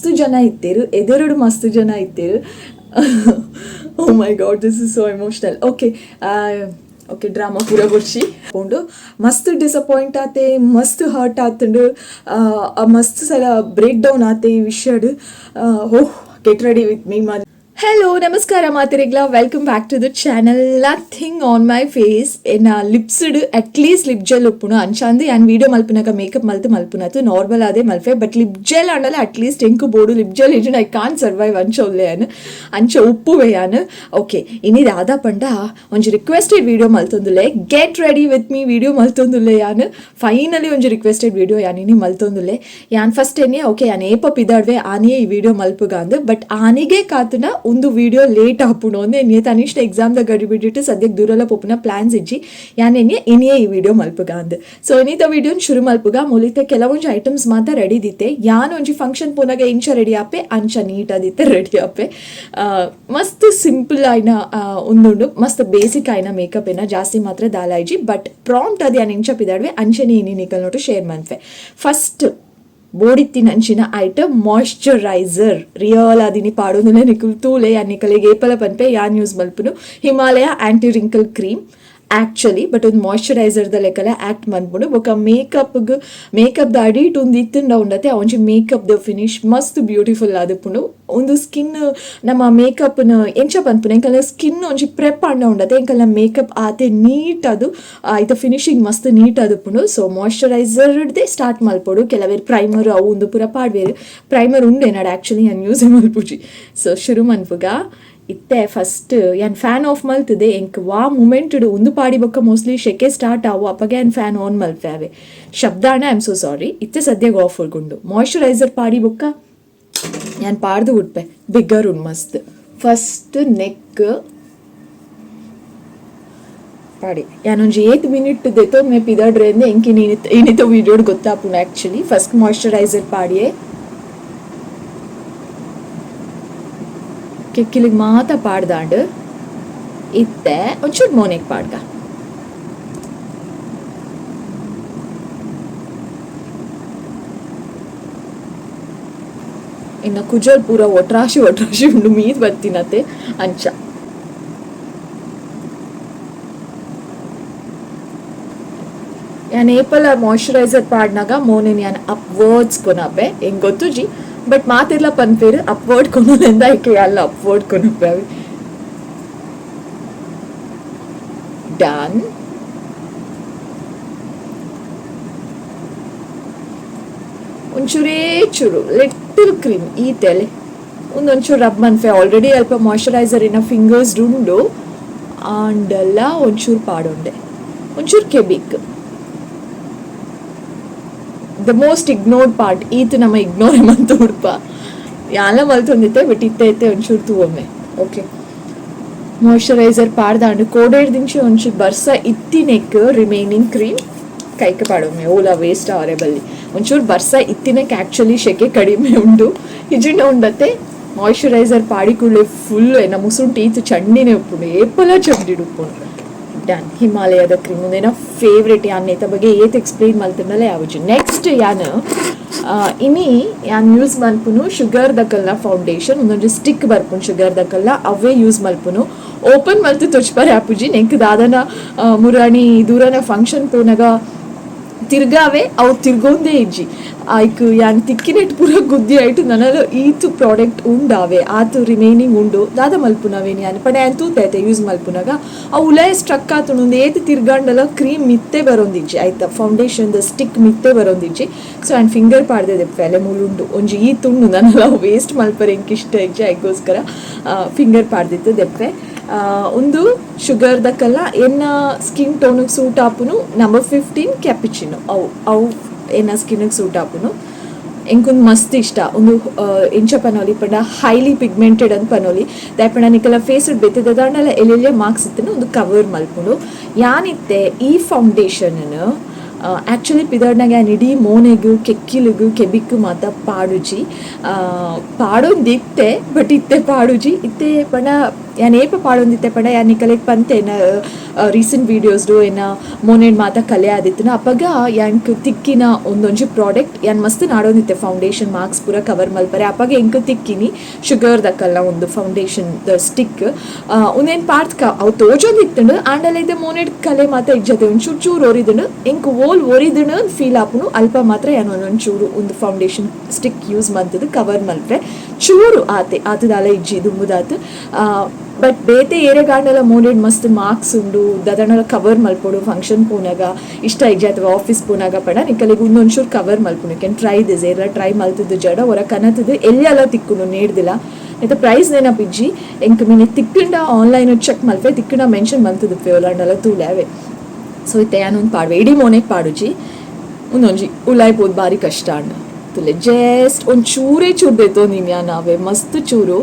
ಮಸ್ತ್ ಜನ ಇತ್ತೇರು, ಎದುರುಡು ಮಸ್ತ್ ಜನ ಇತ್ತೇರು. Oh my God, this is so emotional. Okay okay, drama ಪೂರ ಬೊರ್ಚಿ ಪೋಂಡು. ಮಸ್ತ್ ಡಿಸಪಾಯಿಂಟ್ ಆತೆ, ಮಸ್ತ್ ಹರ್ಟ್ ಆತುಂಡು, ಮಸ್ತ್ ಸಲ ಬ್ರೇಕ್ ಡೌನ್ ಆತೆ ಈ ವಿಷಯಡ್. Oh, get ready with me. Hello, ನಮಸ್ಕಾರ ಮಾತಿರಿಗ್ಲ, welcome back to the channel. Nothing on my face. ಎನ್ನ ಲಿಪ್ಸ್ಡ್ at least lip gel ಉಪ್ಪುನು ಅಂಚಾಂದು ಯಾನ್ ವೀಡಿಯೋ ಮಲ್ಪುನಗ ಮೇಕಪ್ ಮಲ್ತು ಮಲ್ಪುನತು ನಾರ್ಮಲ್ ಅದೇ ಮಲ್ಪೆ. But lip gel ಆಂಡಲ at least ಎಂಕು ಬೋಡು. ಲಿಪ್ ಜೆಲ್ ಇಜ್ಜಿಂಡ I can't survive. ಅಂಚ ಉಲ್ಲೆ ಯಾನ್, ಅಂಚ ಉಪ್ಪುವೆ ಯಾನ್. ಓಕೆ, ಇನಿ ದಾದ ಪಂಡ ಒಂಜಿ ರಿಕ್ವೆಸ್ಟೆಡ್ ವೀಡಿಯೋ ಮಲ್ತೊಂದುಲ್ಲೆ. Get ready with me video ಮಲ್ತೊಂದುಲ್ಲೆ ಯಾನ್. ಫೈನಲಿ ಒಂಜಿ ರಿಕ್ವೆಸ್ಟೆಡ್ ವೀಡಿಯೋ ಯಾನ್ ಇನಿ ಮಲ್ತೊಂದುಲ್ಲೆ. ಯಾನ್ ಫಸ್ಟ್ ಎನ್ನೆ ಓಕೆ ಯಾನ್ ಏಪ ಪಿದಾಡ್ವೆ ಆನಿಯೇ ಈ ವೀಡಿಯೋ ಮಲ್ಪುಗಾಂದ್. ಬಟ್ ಆನಿಗೆ ಕಾತುನ ಒಂದು ವೀಡಿಯೋ ಲೇಟ್ ಆಪುಂಡು ಅಂದ್ ಎನ್ನೆ. ತನಿಷ್ಠ ಎಕ್ಸಾಮ್ ದ ಗಡಿ ಬಿಟ್ಟಿಟ್ಟು ಸದ್ಯಕ್ಕೆ ದೂರಲ ಪೋಪುನ ಪ್ಲಾನ್ಸ್ ಇಜ್ಜಿ. ಯಾನ್ ಎನ್ನೆ ಇನಿಯೇ ಈ ವಿಡಿಯೋ ಮಲ್ಪುಗ ಅಂದ್. ಸೊ ಇನಿತ ವಿಡಿಯೋನ್ ಶುರು ಮಲ್ಪುಗ. ಮುಲಿತ ಕೆಲವೊಂಜಿ ಐಟಮ್ಸ್ ಮಾತ ರೆಡಿ ದಿತ್ತೆ. ಯಾನ್ ಒಂಜಿ ಫಂಕ್ಷನ್ ಪೋನಾಗ ಇಂಚ ರೆಡಿ ಆಪೆ, ಅಂಚ ನೀಟ್ ಆದಿತ್ತೆ ರೆಡಿ ಆಪೆ. ಮಸ್ತ್ ಸಿಂಪಲ್ ಆಯ್ನ ಉಂದುಂಡು, ಮಸ್ತ್ ಬೇಸಿಕ್ ಆಯ್ನ ಮೇಕಪ್ ಏನ ಜಾಸ್ತಿ ಮಾತ್ರ ದಾಲಾಯ್ಜಿ. ಬಟ್ ಪ್ರಾಂಪ್ಟ್ ಅದು ಯಾನ್ ಇಂಚ ಪಿದಾಡ್ವೆ ಅಂಚನೆ ಇನಿ ನಿಕಲ್ ನೋಟು ಶೇರ್ ಮನ್ಪೆ. ಫಸ್ಟ್ ಬೋಡಿತ್ತಿನಂಚಿನ item moisturiser. Real ಆದಿನಿ ಪಾಡೊಂದುಲ್ಲೆ, ನಿಕುಲು ತೂಲೆ. ಯಾನ್ ನಿಕಲೆಗ್ ಏಪಲ ಪನ್ಪೆ, ಯಾನ್ ಯೂಸ್ ಮಲ್ಪುನು Himalaya anti wrinkle cream actually. But ಒಂದು ಮಾಯ್ಶ್ಚರೈಸರ್ ದ ಲೆಕ್ಕಲ ಆಕ್ಟ್ ಮನ್ಪುಂಡು. ಬೊಕ ಮೇಕಪ್ಗ್ ಮೇಕಪ್ ದ ಅಡಿಟ್ ಒಂದು ಇತ್ತುಂಡ ಉಂಡತೆ ಒಂಜಿ makeup the finish ಮಸ್ತ್ ಬ್ಯೂಟಿಫುಲ್ ಆದಿಪ್ಪುಂಡು. ಒಂದು ಸ್ಕಿನ್ ನಮ್ಮ ಮೇಕಪ್ನ ಎಂಚ ಪನ್ಪುನ, ಎಂಕಲ್ನ ಸ್ಕಿನ್ ಒಂಜಿ ಪ್ರೆಪ್ ಆಂಡ ಉಂಡತೆ ಎಂಕಲ್ನ ಮೇಕಪ್ ಆತೆ ನೀಟ್ ಅದು, ಐತ ಫಿನಿಶಿಂಗ್ ಮಸ್ತ್ ನೀಟ್ ಆದಿಪ್ಪುಂಡು. ಸೊ ಮಾಯ್ಶ್ಚರೈಸರ್ ದೇ ಸ್ಟಾರ್ಟ್ ಮಲ್ಪೊಡು. ಕೆಲವೇರ್ ಪ್ರೈಮರ್ ಅವು ಉಂದು ಪೂರ ಪಾಡ್ವೇರು. ಪ್ರೈಮರ್ ಉಂಡೆ ನಾಡ್ ಆಕ್ಚುಲಿ, ಯಾನ್ ಯೂಸ್ ಮಲ್ಪುಜಿ. ಸೊ ಶುರು ಮನ್ಪುಗ. ಇತ್ತೆ ಫಸ್ಟ್ ಯಾನ್ ಫ್ಯಾನ್ ಆಫ್ ಮಲ್ತದೆ. ಎಂಕ್ ವಾ ಮೂಮೆಂಟ್ ಉಂದು ಪಾಡಿ ಬೊಕ್ಕ ಮೋಸ್ಟ್ಲಿ ಶೆಕೆ ಸ್ಟಾರ್ಟ್ ಆವು, ಅಪ್ಪಗೆ ಯಾನ್ ಫ್ಯಾನ್ ಆನ್ ಮಲ್ಪೆ. ಅವೆ ಶಬ್ದಾಣ, I am so sorry. ಇತ್ತೆ ಸದ್ಯಗೆ ಆಫ್ ಉಂಡು. ಮಾಯ್ಶ್ಚರೈಸರ್ ಪಾಡಿ ಬೊಕ್ಕ ಯಾನ್ ಪಾಡ್ದು ಉಡ್ಪೆ. ಬಿಗ್ಗರ್ ಉಂಡು ಮಸ್ತ್. ಫಸ್ಟ್ ನೆಕ್ ಪಾಡಿ. ಯಾನೊಂಜಿ ಏತ್ ಮಿನಿಟ್ ದೆತ್ತೊಂದು ಪಿದಡ್ರೆ ಎಂಕ್ ಇನಿತ ವೀಡಿಯೋಡ್ ಗೊತ್ತಾಪುಂಡು. Actually first moisturiser ಪಾಡಿಯೇ. ಕೆಕ್ಕಿಲಿಗೆ ಮಾತ ಪಾಡ್ದಾಂಡ್. ಇತ್ತೆ ಒಂಚೂರು ಮೋನೆಗ್ ಪಾಡ್ಗ. ಇನ್ನು ಕುಜಲ್ ಪೂರ ಒಟ್ರಾಶಿ ಒಟ್ರಾಶಿ ಉಂಡು, ಮೀದ್ ಬತ್ತಿನತೆ ಅಂಚ. ಯಾನ್ ಏಪಲ ಮಾಯ್ಶ್ಚರೈಸರ್ ಪಾಡ್ನಾಗ ಮೋನೆನ್ ಯಾನ್ ಅಪ್ವರ್ಡ್ಸ್ ಕೊನಪೆ. ಎಂಗ್ ಗೊತ್ತುಜಿ, ಬಟ್ ಮಾತೆರ್ಲ ಪನ್ಪೇರು ಅಪ್ವರ್ಡ್ ಕೊನೊಲೆಂದ. ಐಕೆ ಅಲ್ಲ ಅಪ್ವರ್ಡ್ ಕೊನಪೆ ಅವಿ. ಡನ್. ಒಂಚೂರೇ ಚೂರು ಲಿಟಲ್ ಕ್ರೀಮ್ ಈ ತೆಲೆ ಒಂದೊಂಚೂರು ರಬ್ ಮನ್ಫೆ. ಆಲ್ರೆಡಿ ಅಲ್ಪ ಮಾಯ್ಶ್ಚರೈಸರ್ ಇನ್ನ ಫಿಂಗರ್ಸ್ ಉಂಡು. ಆಂಡಲ ಒಂಚೂರು ಪಾಡೊಂಡೆ, ಒಂಚೂರು ಕೆಬಿಕ್. The most ignored part ಈತ ನಮ್ಮ ಇಗ್ನೋರ್ ಮಂತ ಉಡುಪ. ಯಾಲ ಮಲ್ತೊಂದಿತ್ತೆ, ಬಟ್ ಇತ್ತೆ ಇತ್ತೆ ಒಂಚೂರು ತೂವೊಮ್ಮೆ. Okay, moisturiser ಪಾಡ್ದಾಂಡು. ಕೋಡೇಡ್ ದಿಂಚಿ ಒಂಚೂರು ಬರ್ಸ ಇತ್ತಿನೆಕ್ ರಿಮೈನಿಂಗ್ ಕ್ರೀಮ್ ಕೈಕ್ ಪಾಡೊಮ್ಮೆ. ಓಲಾ ವೇಸ್ಟ್ ಅವರೆ ಬಲ್ಲಿ. ಒಂಚೂರು ಬರ್ಸ ಇತ್ತಿನಕ್ ಆ್ಯಕ್ಚುಲಿ ಶೆಕೆ ಕಡಿಮೆ ಉಂಡು. ಇಜಿಂಡ ಉಂಡತೆ ಮಾಯ್ಶ್ಚರೈಸರ್ ಪಾಡಿ ಕೂಡಲೇ ಫುಲ್ ಏನ ಮುಸುಂಟು ಈತು ಚಂಡಿನೇ ಉಪ್ಪುಂಡು, ಏಪಲ ಚಂಡಿಡ್ ಉಪ್ಪುಂಡು. ಡನ್. ಹಿಮಾಲಯದ ಕ್ರೀಮ್ ಉಂದೇನ ಫೇವ್ರೆಟ್. ಯಾನ್ ನೇತ ಬಗ್ಗೆ ಏತ್ ಎಕ್ಸ್ಪ್ಲೇನ್ ಮಲ್ತಂಡಲ ಯಾವುಜಿ. ನೆಕ್ಸ್ಟ್ ಯಾನ್ ಇನಿ ಯಾನ್ ಯೂಸ್ ಮಲ್ಪುನು ಶುಗರ್ ದಕಲ್ನ ಫೌಂಡೇಶನ್. ಒಂದೊಂಜಿ ಸ್ಟಿಕ್ ಬರ್ಪುನು ಶುಗರ್ ದಕಲ್ನ, ಅವೇ ಯೂಸ್ ಮಲ್ಪುನು. ಓಪನ್ ಮಲ್ತು ತೊಚ್ಪರೆ ಆಪುಜಿ ನೆಂಕ್. ದಾದನ ಮುರಾಣಿ ದೂರನ ಫಂಕ್ಷನ್ ಪೋನಗ ತಿರ್ಗಾವೆ, ಅವು ತಿರ್ಗೊಂದೇ ಇಜ್ಜಿ. ಐಕ್ ಯಾನ್ ತಿಕ್ಕಿನೆಟ್ ಪೂರ ಗುದ್ದಿ ಆಯ್ತು. ನನಲ ಈತು ಪ್ರಾಡಕ್ಟ್ ಉಂಡಾವೆ, ಆತು ರಿಮೈನಿಂಗ್ ಉಂಡು. ದಾದ ಮಲ್ಪುನವೇನು ಯಾನ್ ಪಂಡ, ಯಾನ್ ತೂತೈತೆ ಯೂಸ್ ಮಲ್ಪುನಾಗ ಅವು ಉಲಾಯ ಸ್ಟ್ರಕ್ ಆತುಂಡು. ಒಂದು ಏತ್ ತಿರ್ಗಾಂಡಲ ಕ್ರೀಮ್ ಮಿತ್ತೆ ಬರೋಂದಿಜ್ಜಿ, ಆಯ್ತಾ foundation the stick ಮಿತ್ತೆ ಬರೋಂದಿಜ್ಜಿ. So and finger ಪಾಡ್ದೆ ಫೆಲೆ ಮೂಲುಂಡು ಒಂಜಿ ಈ ತುಂಡು. ನನಲ ವೇಸ್ಟ್ ಮಲ್ಪರೆ ಎಂಕ್ ಇಷ್ಟ ಇಜ್ಜಿ, ಐಕೋಸ್ಕರ ಫಿಂಗರ್ ಪಾಡ್ದಿತ್ತು ದೆಪ್ಪೆ. ಒಂದು ಶುಗರ್ ದಕ್ಕಲ್ಲ ಎನ್ನ ಸ್ಕಿನ್ ಟೋನಿಗೆ ಸೂಟ್ ಆಪುನು ನಂಬರ್ 15 ಕ್ಯಾಪಿಚಿನೋ. ಅವು ಅವು ಎನ್ನ ಸ್ಕಿನ್ಗೆ ಸೂಟ್ ಆಪುನು. ಎಂಕೊಂದು ಮಸ್ತ್ ಇಷ್ಟ. ಒಂದು ಎಂಚ ಪನೋಲಿ ಪಂಡ ಹೈಲಿ ಪಿಗ್ಮೆಂಟೆಡ್ ಅಂತ ಪನೋಲಿ. ದಾಯಪಂಡ ನಿಕಲ ಫೇಸ್ ಬೇತೆ ದಾಂಡಲ ಎಲ್ಲೆಲ್ಲೇ ಮಾರ್ಕ್ಸ್ ಇತ್ತನು ಒಂದು ಕವರ್ ಮಲ್ಪುಂಡು. ಯಾನಿತ್ತೆ ಈ ಫೌಂಡೇಶನ್ ಆ್ಯಕ್ಚುಲಿ ಪಿದರ್ನಾಗ ಯಾನ್ ಇಡೀ ಮೋನೆಗು ಕೆಕ್ಕಿಲಿಗು ಕೆಬಿಕ್ಕು ಮಾತ ಪಾಡುಜಿ. ಪಾಡೊಂದಿತ್ತೆ, ಬಟ್ ಇತ್ತೆ ಪಾಡುಜಿ. ಇತ್ತೆ ಪಂಡ ಯಾನ್ ಏಪ ಪಾಡೊಂದಿತ್ತೆ ಪಂಡ ಯಾನ್ ನಿಕಲೆಗ್ ಪಂತೆ ಎನ್ನ ರೀಸೆಂಟ್ ವೀಡಿಯೋಸ್ ಎನ್ನ ಮೋನೆಡ್ ಮಾತ ಕಲೆ ಆದಿತ್ತಿನ ಅಪಗ ಯಾಂಕ್ ತಿಕ್ಕಿನ ಒಂದೊಂಜಿ ಪ್ರಾಡಕ್ಟ್ ಯಾನ್ ಮಸ್ತ್ ನಾಡೊಂದಿತ್ತೆ ಫೌಂಡೇಶನ್ ಮಾರ್ಕ್ಸ್ ಪೂರ ಕವರ್ ಮಲ್ಪರೆ ಅಪಗ ಎಂಕ್ ತಿಕ್ಕಿನಿ ಶುಗರ್ ದಕ್ಕಲ್ನ ಒಂದು foundation the stick ಉಂದೇನ್ ಪಾರ್ತ್ಕ ಅವು ತೋಜೊಂದಿತ್ತುಂಡು ಆಂಡಲ ಇತ್ತೆ ಮೋನೆಡ್ ಕಲೆ ಮಾತ ಇಜ್ಜತೆ ಒಂಚೂರು ಚೂರು ಒರಿದುಂಡು ಎಂಕ್ ಓಲ್ ಒರಿದುಂಡು ಫೀಲ್ ಆಪುನು ಅಲ್ಪ ಮಾತ್ರ ಯಾನ್ ಒಂದೊಂಚೂರು ಒಂದು foundation stick use ಮಂತದು cover ಮಲ್ಪೆ ಚೂರು ಆತೆ ಆತದಾಲ ಇಜ್ಜಿ ದುಂಬುದಾತ್ ಬಟ್ ಬೇತೆ ಏರೆಗಾಂಡಲ ಮೋನೆಡ್ ಮಸ್ತ್ ಮಾರ್ಕ್ಸ್ ಉಂಡು ದದಣಲ ಕವರ್ ಮಲ್ಪೊಡು ಫಂಕ್ಷನ್ ಪೋನಾಗ ಇಷ್ಟ ಇಜ್ಜಿ ಅಥವಾ ಆಫೀಸ್ ಪೋನಾಗ ಪಡ ನಿಕಲೆಗ್ ಉಂದೊಂಚೂರು ಕವರ್ ಮಲ್ಪುನು can try this ಏರ್ಲ try ಮಲ್ತದ್ದು ಜಡ ಹೊರ ಕನತದು ಎಲ್ಲೆಲ್ಲ ತಿಕ್ಕುನು ನೇಡ್ದಿಲ್ಲ ಇತ್ತೆ ಪ್ರೈಸ್ ನೆನಪಿಜ್ಜಿ ಎಂಕ್ ಮಿನಿ ತಿಕ್ಕಂಡ ಆನ್ಲೈನ್ ಚೆಕ್ ಮಲ್ಪೆ ತಿಕ್ಕಂಡ ಮೆನ್ಷನ್ ಮಲ್ತದು ಫೇವಲಾಂಡಲ ತೂಲೆ ಸೊ ಇತ್ತೆ ಯಾನೊಂದು ಪಾಡುವೆ ಇಡೀ ಮೋನೆಗ್ ಪಾಡುಜಿ ಉಂದೊಂಜಿ ಉಲಾಯ್ ಪೋದು ಬಾರಿ ಕಷ್ಟ ಅಂಡ ತುಲೆ ಜಸ್ಟ್ ಒಂದು ಚೂರೇ ಚೂರು ದೆತ್ತೊಂದಿನಿ ಯಾನ್ ಅವೇ ಮಸ್ತ್ ಚೂರು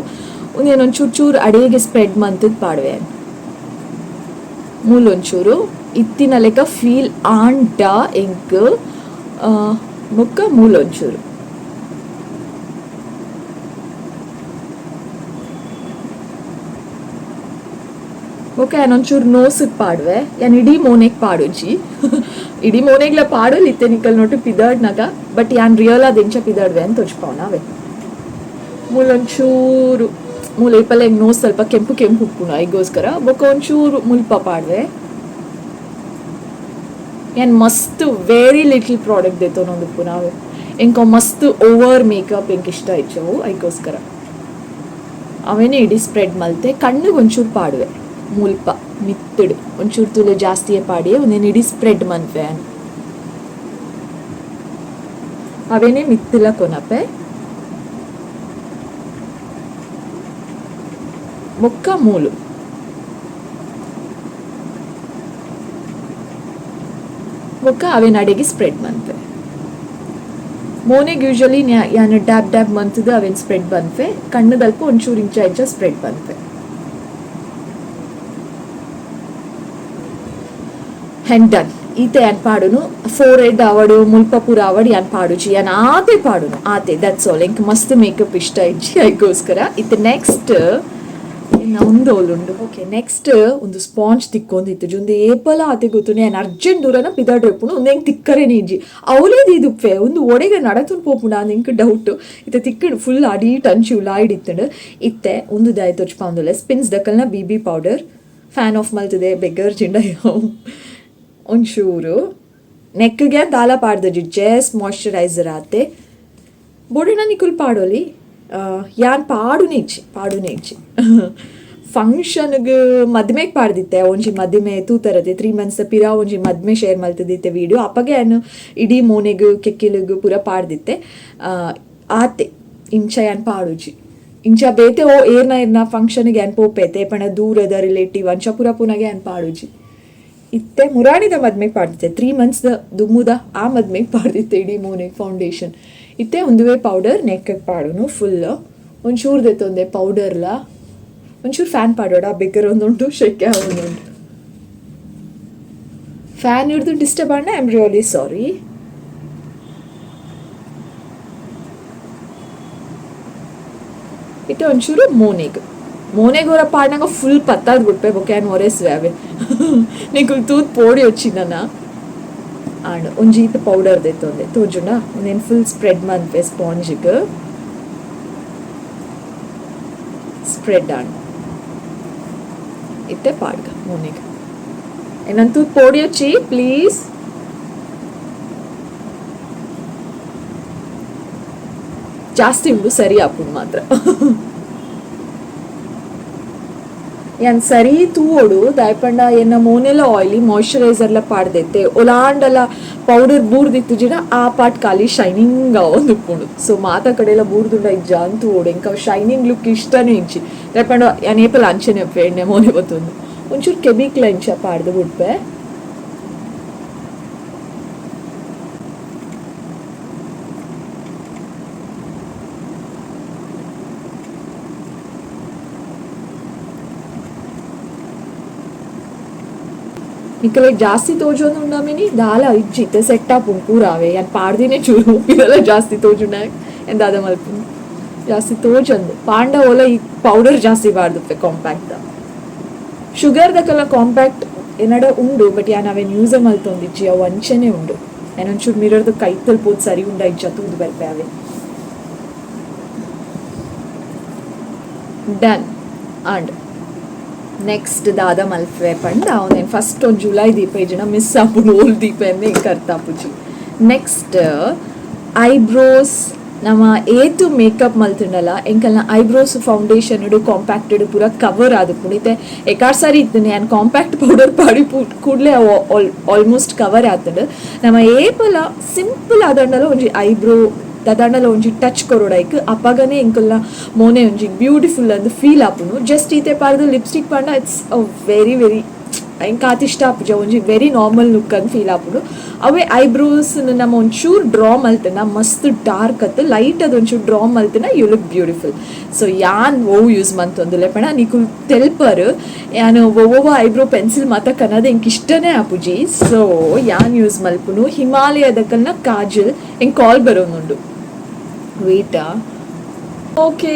ಒಂದೇನೊಂದು ಚೂರು ಚೂರು ಅಡೇಗೆ ಸ್ಪ್ರೆಡ್ ಮಂತದ್ ಪಾಡುವೆ ಮೂಲೊಂಚೂರು ಇತ್ತಿನ ಲೆಕ್ಕ ಫೀಲ್ ಆಂಡ ಎಂಕ್ ಬೊಕ್ಕ ಮೂಲೊಂಚೂರು ಓಕೆ ಯಾನೊಂಚೂರು ನೋಸಿಗೆ ಪಾಡುವೆ ಯಾನ್ ಇಡೀ ಮೋನೆಗ್ ಪಾಡುಜಿ ಇಡೀ ಮೋನೆಗ್ಲ ಪಾಡೋಲಿ ಇತ್ತೆ ನಿಕಲ್ ನೋಟು ಪಿದಾಡ್ನಾಗ ಬಟ್ ಯಾನ್ ರಿಯಲ್ ಆದ್ ಎಂಚ ಪಿದಾಡ್ವೆ ಅಂತ ತೋಜ್ಪಾವನ ಅವೇ ಮೂಲೊಂಚೂರು ಮೂಲ ಇಪ್ಪಲ್ಲ ಹೆಂಗೆ ನೋಸ್ ಸ್ವಲ್ಪ ಕೆಂಪು ಕೆಂಪು ಉಪ್ಪುನು ಐಗೋಸ್ಕರ ಬೊಕ್ಕ ಒಂಚೂರು ಮುಲ್ಪ ಪಾಡುವೆ ಯಾನ್ ಮಸ್ತ್ very little product ದೆತ್ತೊನೊಂದುಪ್ಪು ನಾವೇ ಎಂಕ ಮಸ್ತ್ ಓವರ್ ಮೇಕಪ್ ಎಂಕ್ ಇಷ್ಟ ಇಚ್ಚವು ಐಗೋಸ್ಕರ ಅವೇನೇ ಇಡೀ ಸ್ಪ್ರೆಡ್ ಮಲ್ತೆ ಕಣ್ಣಿಗೆ ಒಂಚೂರು ಪಾಡುವೆ ಮುಲ್ಪ ಮಿತ್ತುಡು ಒಂಚೂರು ತುಲೆ ಜಾಸ್ತಿಯೇ ಪಾಡಿಯೇ ಒಂದೇನು ಇಡೀ ಸ್ಪ್ರೆಡ್ ಮನ್ಪೆ ಅವೇನೇ ಮಿತ್ತಿಲ ಕೊನಪೆ ಬೊಕ್ಕ ಮೂಲು ಬೊಕ್ಕ ಅವೇನ ಅಡೆಗೆ ಸ್ಪ್ರೆಡ್ ಮನ್ಪೆ ಮೋನೆಗ್ ಯೂಶಲಿ ಯಾನ್ ಡ್ಯಾಬ್ ಡ್ಯಾಬ್ ಮಂತದ ಅವೇನ್ ಸ್ಪ್ರೆಡ್ ಬನ್ಪೆ ಕಣ್ಣುದಲ್ಪ ಒಂಚೂರು ಇಂಚ ಇಂಚ ಸ್ಪ್ರೆಡ್ ಬನ್ಪೆ ಆ್ಯಂಡ್ ಡನ್ ಈತೆ ಯಾನ್ ಪಾಡುನು ಫೋರ್ ಹೆಡ್ ಆವಡು ಮುಲ್ಪ ಪೂರ ಆವಡು ಯಾನ್ ಪಾಡುಜಿ ಯಾನ್ ಆತೆ ಪಾಡುನು ಆತೆ that's all ಎಂಕ್ ಮಸ್ತ್ ಮೇಕಪ್ ಇಷ್ಟ ಇಜ್ಜಿ ಐಗೋಸ್ಕರ ಇತ್ತೆ ನೆಕ್ಸ್ಟ್ ಉಂಡು ಓಕೆ ನೆಕ್ಸ್ಟ್ ಒಂದು ಸ್ಪಾಂಜ್ ತಿಕ್ಕೊಂದಿತ್ತು ಒಂದು ಏಪಲ ಆತೆ ಗೊತ್ತು ಯಾನ್ ಅರ್ಜೆಂಟ್ ದೂರನ ಪಿದಾಡ್ರೆ ಉಪ್ಪುನು ಒಂದು ಹೆಂಗೆ ತಿಕ್ಕರೇನೆ ಇಜ್ಜಿ ಅವಲೇ ದೀದುಪ್ಪೆ ಒಂದು ಒಡೆಗೆ ನಡತುನ್ ಪೋಪುಂಡ ಎಂಕ್ ಡೌಟ್ ಇತ್ತೆ ತಿಕ್ಕಡು ಫುಲ್ ಅಡಿ ಟಂಚಿ ಉಲಾಯಿಡಿತ್ತಂಡು ಇತ್ತೆ ಒಂದು ದಾಯ ತೋಚ್ಪಾಂದುಲ್ಲ ಸ್ಪಿನ್ಸ್ ದಕ್ಕಲ್ನ B B powder fan off ಮಲ್ತದೆ beggar ಜಿಂಡ ಒಂಚೂರು ನೆಕ್ಗೆ ದಾಲ ಪಾಡ್ದಜಿ ಜಸ್ಟ್ ಮಾಯ್ಶ್ಚರೈಸರ್ ಆತೆ ಬೋಡಿನ ನಿಕುಲ್ ಪಾಡೋಲಿ ಯಾನ್ ಪಾಡುನೆ ಇಜ್ಜಿ ಪಾಡುನೆ ಇಜ್ಜಿ ಫಂಕ್ಷನ್ಗೆ ಮದ್ಮೆಗೆ ಪಾಡ್ದಿತ್ತೆ ಒಂಜಿ ಮದಿಮೆ ತೂತರತೆ 3 ಮಂತ್ಸ್ ಪಿರಾ ಒಂಜಿ ಮದ್ಮೆ ಶೇರ್ ಮಲ್ತದಿತ್ತೆ ವೀಡಿಯೋ ಅಪ್ಪಗೆ ಯಾನು ಇಡೀ ಮೋನೆಗ್ ಕೆಕ್ಕಿಲಿಗ್ ಪೂರ ಪಾಡ್ದಿತ್ತೆ ಆತೆ ಇಂಚ ಯಾನ್ ಪಾಡುಜಿ ಇಂಚ ಬೇತೆ ಓ ಏರ್ನ ಏರ್ನ ಫಂಕ್ಷನ್ಗೆ ಯಾನ್ ಪೋಪೇತೆ ಪಂಡ ದೂರದ ರಿಲೇಟಿವ್ ಅಂಚ ಪೂರ ಪೂನಗೆ ಯಾನ್ ಪಾಡುಜಿ ಇತ್ತೆ ಮುರಾಣಿದ ಮದ್ಮೆಗೆ ಪಾಡ್ದಿತ್ತೆ 3 ಮಂತ್ಸ್ ದುಮ್ಮುದ ಆ ಮದ್ಮೆಗೆ ಪಾಡ್ದಿತ್ತೆ ಇಡೀ ಮೋನೆಗ್ ಫೌಂಡೇಶನ್ ಇತ್ತೆ ಒಂದುವೇ ಪೌಡರ್ ನೆಕ್ಗೆ ಪಾಡುನು ಫುಲ್ ಒಂಚೂರು ದೆತ್ತೊಂದೆ ಪೌಡರ್ಲ ಒಂಚೂರು ಫ್ಯಾನ್ ಪಾಡೋಡ ಬೇಕಾದ್ರೆ ಒಂದುಂಟು ಶೆಕೆ ಒಂದುಂಟು ಫ್ಯಾನ್ ಹಿಡ್ದು ಡಿಸ್ಟರ್ಬ್ ಆಂಡ I am really sorry ಇತ್ತೆ ಒಂಚೂರು ಮೋನೆಗ್ ಮೋನೆಗ್ ಹೊರ ಪಾಡ್ನಾಗ ಫುಲ್ ಪತ್ತಾದ್ ಬಿಟ್ಪೆ ಬೊಕ್ಕೆ ಯಾನ್ ಒರೆಸ್ವೆ ಅವೆ ನೀಕು ತೂತ್ ಪೋಡಿ వచ్చిಂದನ ಆಂಡ್ ಒಂಜಿ ಈತ್ ಪೌಡರ್ ದೆತ್ತೊಂದೆ ತೋಜುಂಡ ಒಂದೇನು ಫುಲ್ ಸ್ಪ್ರೆಡ್ ಮನ್ಪೆ ಸ್ಪಾಂಜಿಗ್ ಸ್ಪ್ರೆಡ್ ಆಂಡ್ ಇತ್ತೆ ಪಾಡ್ಗ ಮೋನೆಗ್ ಎನ್ನನ್ ತೂತ್ ಪೋಡಿ వచ్చಿ ಪ್ಲೀಸ್ ಜಾಸ್ತಿ ಉಂಡು ಸರಿ ಆಪುಂಡು ಮಾತ್ರ ಯಾನ್ ಸರಿ ತೂವೊಡು ದಾಯಪಂಡ ಎನ್ನ ಮೋನೆಲ ಆಯ್ಲಿ ಮಾಯ್ಶ್ಚರೈಸರ್ಲ ಪಾಡ್ದೆತ್ತೆ ಒಲಾಂಡಲ ಪೌಡರ್ ಬೂರ್ದಿತ್ತು ಜಿಡ ಆ ಪಾಟ್ ಖಾಲಿ ಶೈನಿಂಗ್ ಆವೊಂದುಪ್ಪುಂಡು ಸೊ ಮಾತ ಕಡೆಲ ಬೂರ್ದುಂಡ ಇಜ್ಜ ಅಂತ ತೂವೊಡು ಎಂಕ್ ಅವು ಶೈನಿಂಗ್ ಲುಕ್ ಇಷ್ಟನೇ ಇಜ್ಜಿ ದಾಯಪಂಡ ಯಾನ್ ಏಪಲ ಅಂಚೆನೆ ಉಪ್ಪೆ ಎಣ್ಣೆ ಮೋನೆ ಬತ್ತೊಂದು ಒಂಚೂರು ಕೆಬಿಕ್ಲ ಇಂಚ ಪಾಡ್ದು ಬುಡ್ಪೆ ನಿಕಲೆ ಜಾಸ್ತಿ ತೋಜೊಂದುಂಡ ಮಿನಿ ದಾಲ ಇಜ್ಜಿ ಇತ್ತೆ ಸೆಟ್ ಆಪುಂಡು ಪೂರ ಅವೇ ಯಾನ್ ಪಾಡ್ದಿನೇ ಚೂರು ಇದೆಲ್ಲ ಜಾಸ್ತಿ ತೋಜುಂಡ ಯಾನ್ ದಾದ ಮಲ್ಪುನು ಜಾಸ್ತಿ ತೋಜಂದು ಪಾಂಡ ಓಲ ಈ ಪೌಡರ್ ಜಾಸ್ತಿ ಬಾರ್ದುಪ್ಪೆ ಕಾಂಪ್ಯಾಕ್ಟ್ ಶುಗರ್ ದಕಲ ಕಾಂಪ್ಯಾಕ್ಟ್ ಎನ್ನಡ ಉಂಡು ಬಟ್ ಯಾನ್ ಅವೇನು ಯೂಸೇ ಮಲ್ತೊಂದಿಜ್ಜಿ ಅವು ಅಂಚನೆ ಉಂಡು ಯಾನೊಂಚೂರು ಮಿರರ್ದು ಕೈತಲ್ ಪೋದು ಸರಿ ಉಂಡ ಇಜ್ಜ ತೂದು ಬರ್ಪೆ ಅವೆ done and next ದಾದ ಮಲ್ಪೆ ಪಂಡ ಅವನೇನು ಫಸ್ಟ್ ಒಂದು ಜುಲೈ ದೀಪ ಇಜ್ಜಿಡ ಮಿಸ್ ಆಪುಂಡು ಓಲ್ ದೀಪ ಎಂದೇ ಕರ್ತಾಪುಜಿ ನೆಕ್ಸ್ಟ್ ಐಬ್ರೋಸ್ ನಮ್ಮ ಏತು ಮೇಕಪ್ ಮಲ್ತಿಂಡಲ ಎಂಕಲ್ನ ಐಬ್ರೋಸ್ ಫೌಂಡೇಶನ್ ಇಡು ಕಾಂಪ್ಯಾಕ್ಟ್ ಇಡು ಪೂರ ಕವರ್ ಆದುಪ್ಪುಂಡು ಇತ್ತೆ ಎಕಾರ್ ಸಾರಿ ಇತ್ತು ಯಾನ್ ಕಾಂಪ್ಯಾಕ್ಟ್ ಪೌಡರ್ ಪಾಡಿ ಕೂಡಲೇ ಆಲ್ಮೋಸ್ಟ್ ಕವರ್ ಆತುಂಡು ನಮ್ಮ ಏಪಲ ಸಿಂಪಲ್ ಆದಂಡಲ ಒಂಜಿ ಐಬ್ರೋ ದದಾಂಡಲ ಒಂಜಿ ಟಚ್ ಕೊರೊಡೈಕ್ ಅಪಗನೆ ಎಂಕಲ್ನ ಮೋನೆ ಒಂಜಿ ಬ್ಯೂಟಿಫುಲ್ ಅಂದ್ ಫೀಲ್ ಆಪುಂಡು ಜಸ್ಟ್ ಈತೆ ಪಾಡ್ದು ಲಿಪ್ಸ್ಟಿಕ್ ಪಾಂಡ it's a very very ಎಂಕ್ ಆತ್ ಇಷ್ಟ ಆಪುಜ ಒಂಜಿ very normal look ಅಂದ್ ಫೀಲ್ ಆಪುಂಡು ಅವೇ ಐಬ್ರೋಸ್ ನಮ್ಮ ಒಂಚೂರು ಡ್ರಾ ಮಲ್ತನ ಮಸ್ತ್ ಡಾರ್ಕ್ ಅತ್ತು ಲೈಟ್ ಅದು ಒಂಚೂರು draw ಮಲ್ತನ you look beautiful so ಯಾನ್ ಓವು ಯೂಸ್ ಮಂತೊಂದುಲ್ಲೆ ಪಂಡ ನಿಕುಲ್ ತೆಲ್ಪರ್ ಯಾನ್ ಒವ್ವ ಐಬ್ರೋ ಪೆನ್ಸಿಲ್ ಮಾತ ಕನದ ಎಂಕ್ ಇಷ್ಟನೇ ಆಪುಜಿ ಸೊ ಯಾನ್ ಯೂಸ್ ಮಲ್ಪುನು ಹಿಮಾಲಯದಕಲ್ನ ಕಾಜಲ್ ಎಂಕ್ ಕಾಲ್ ಬರೋನುಂಡು ವೇಟಾ ಓಕೆ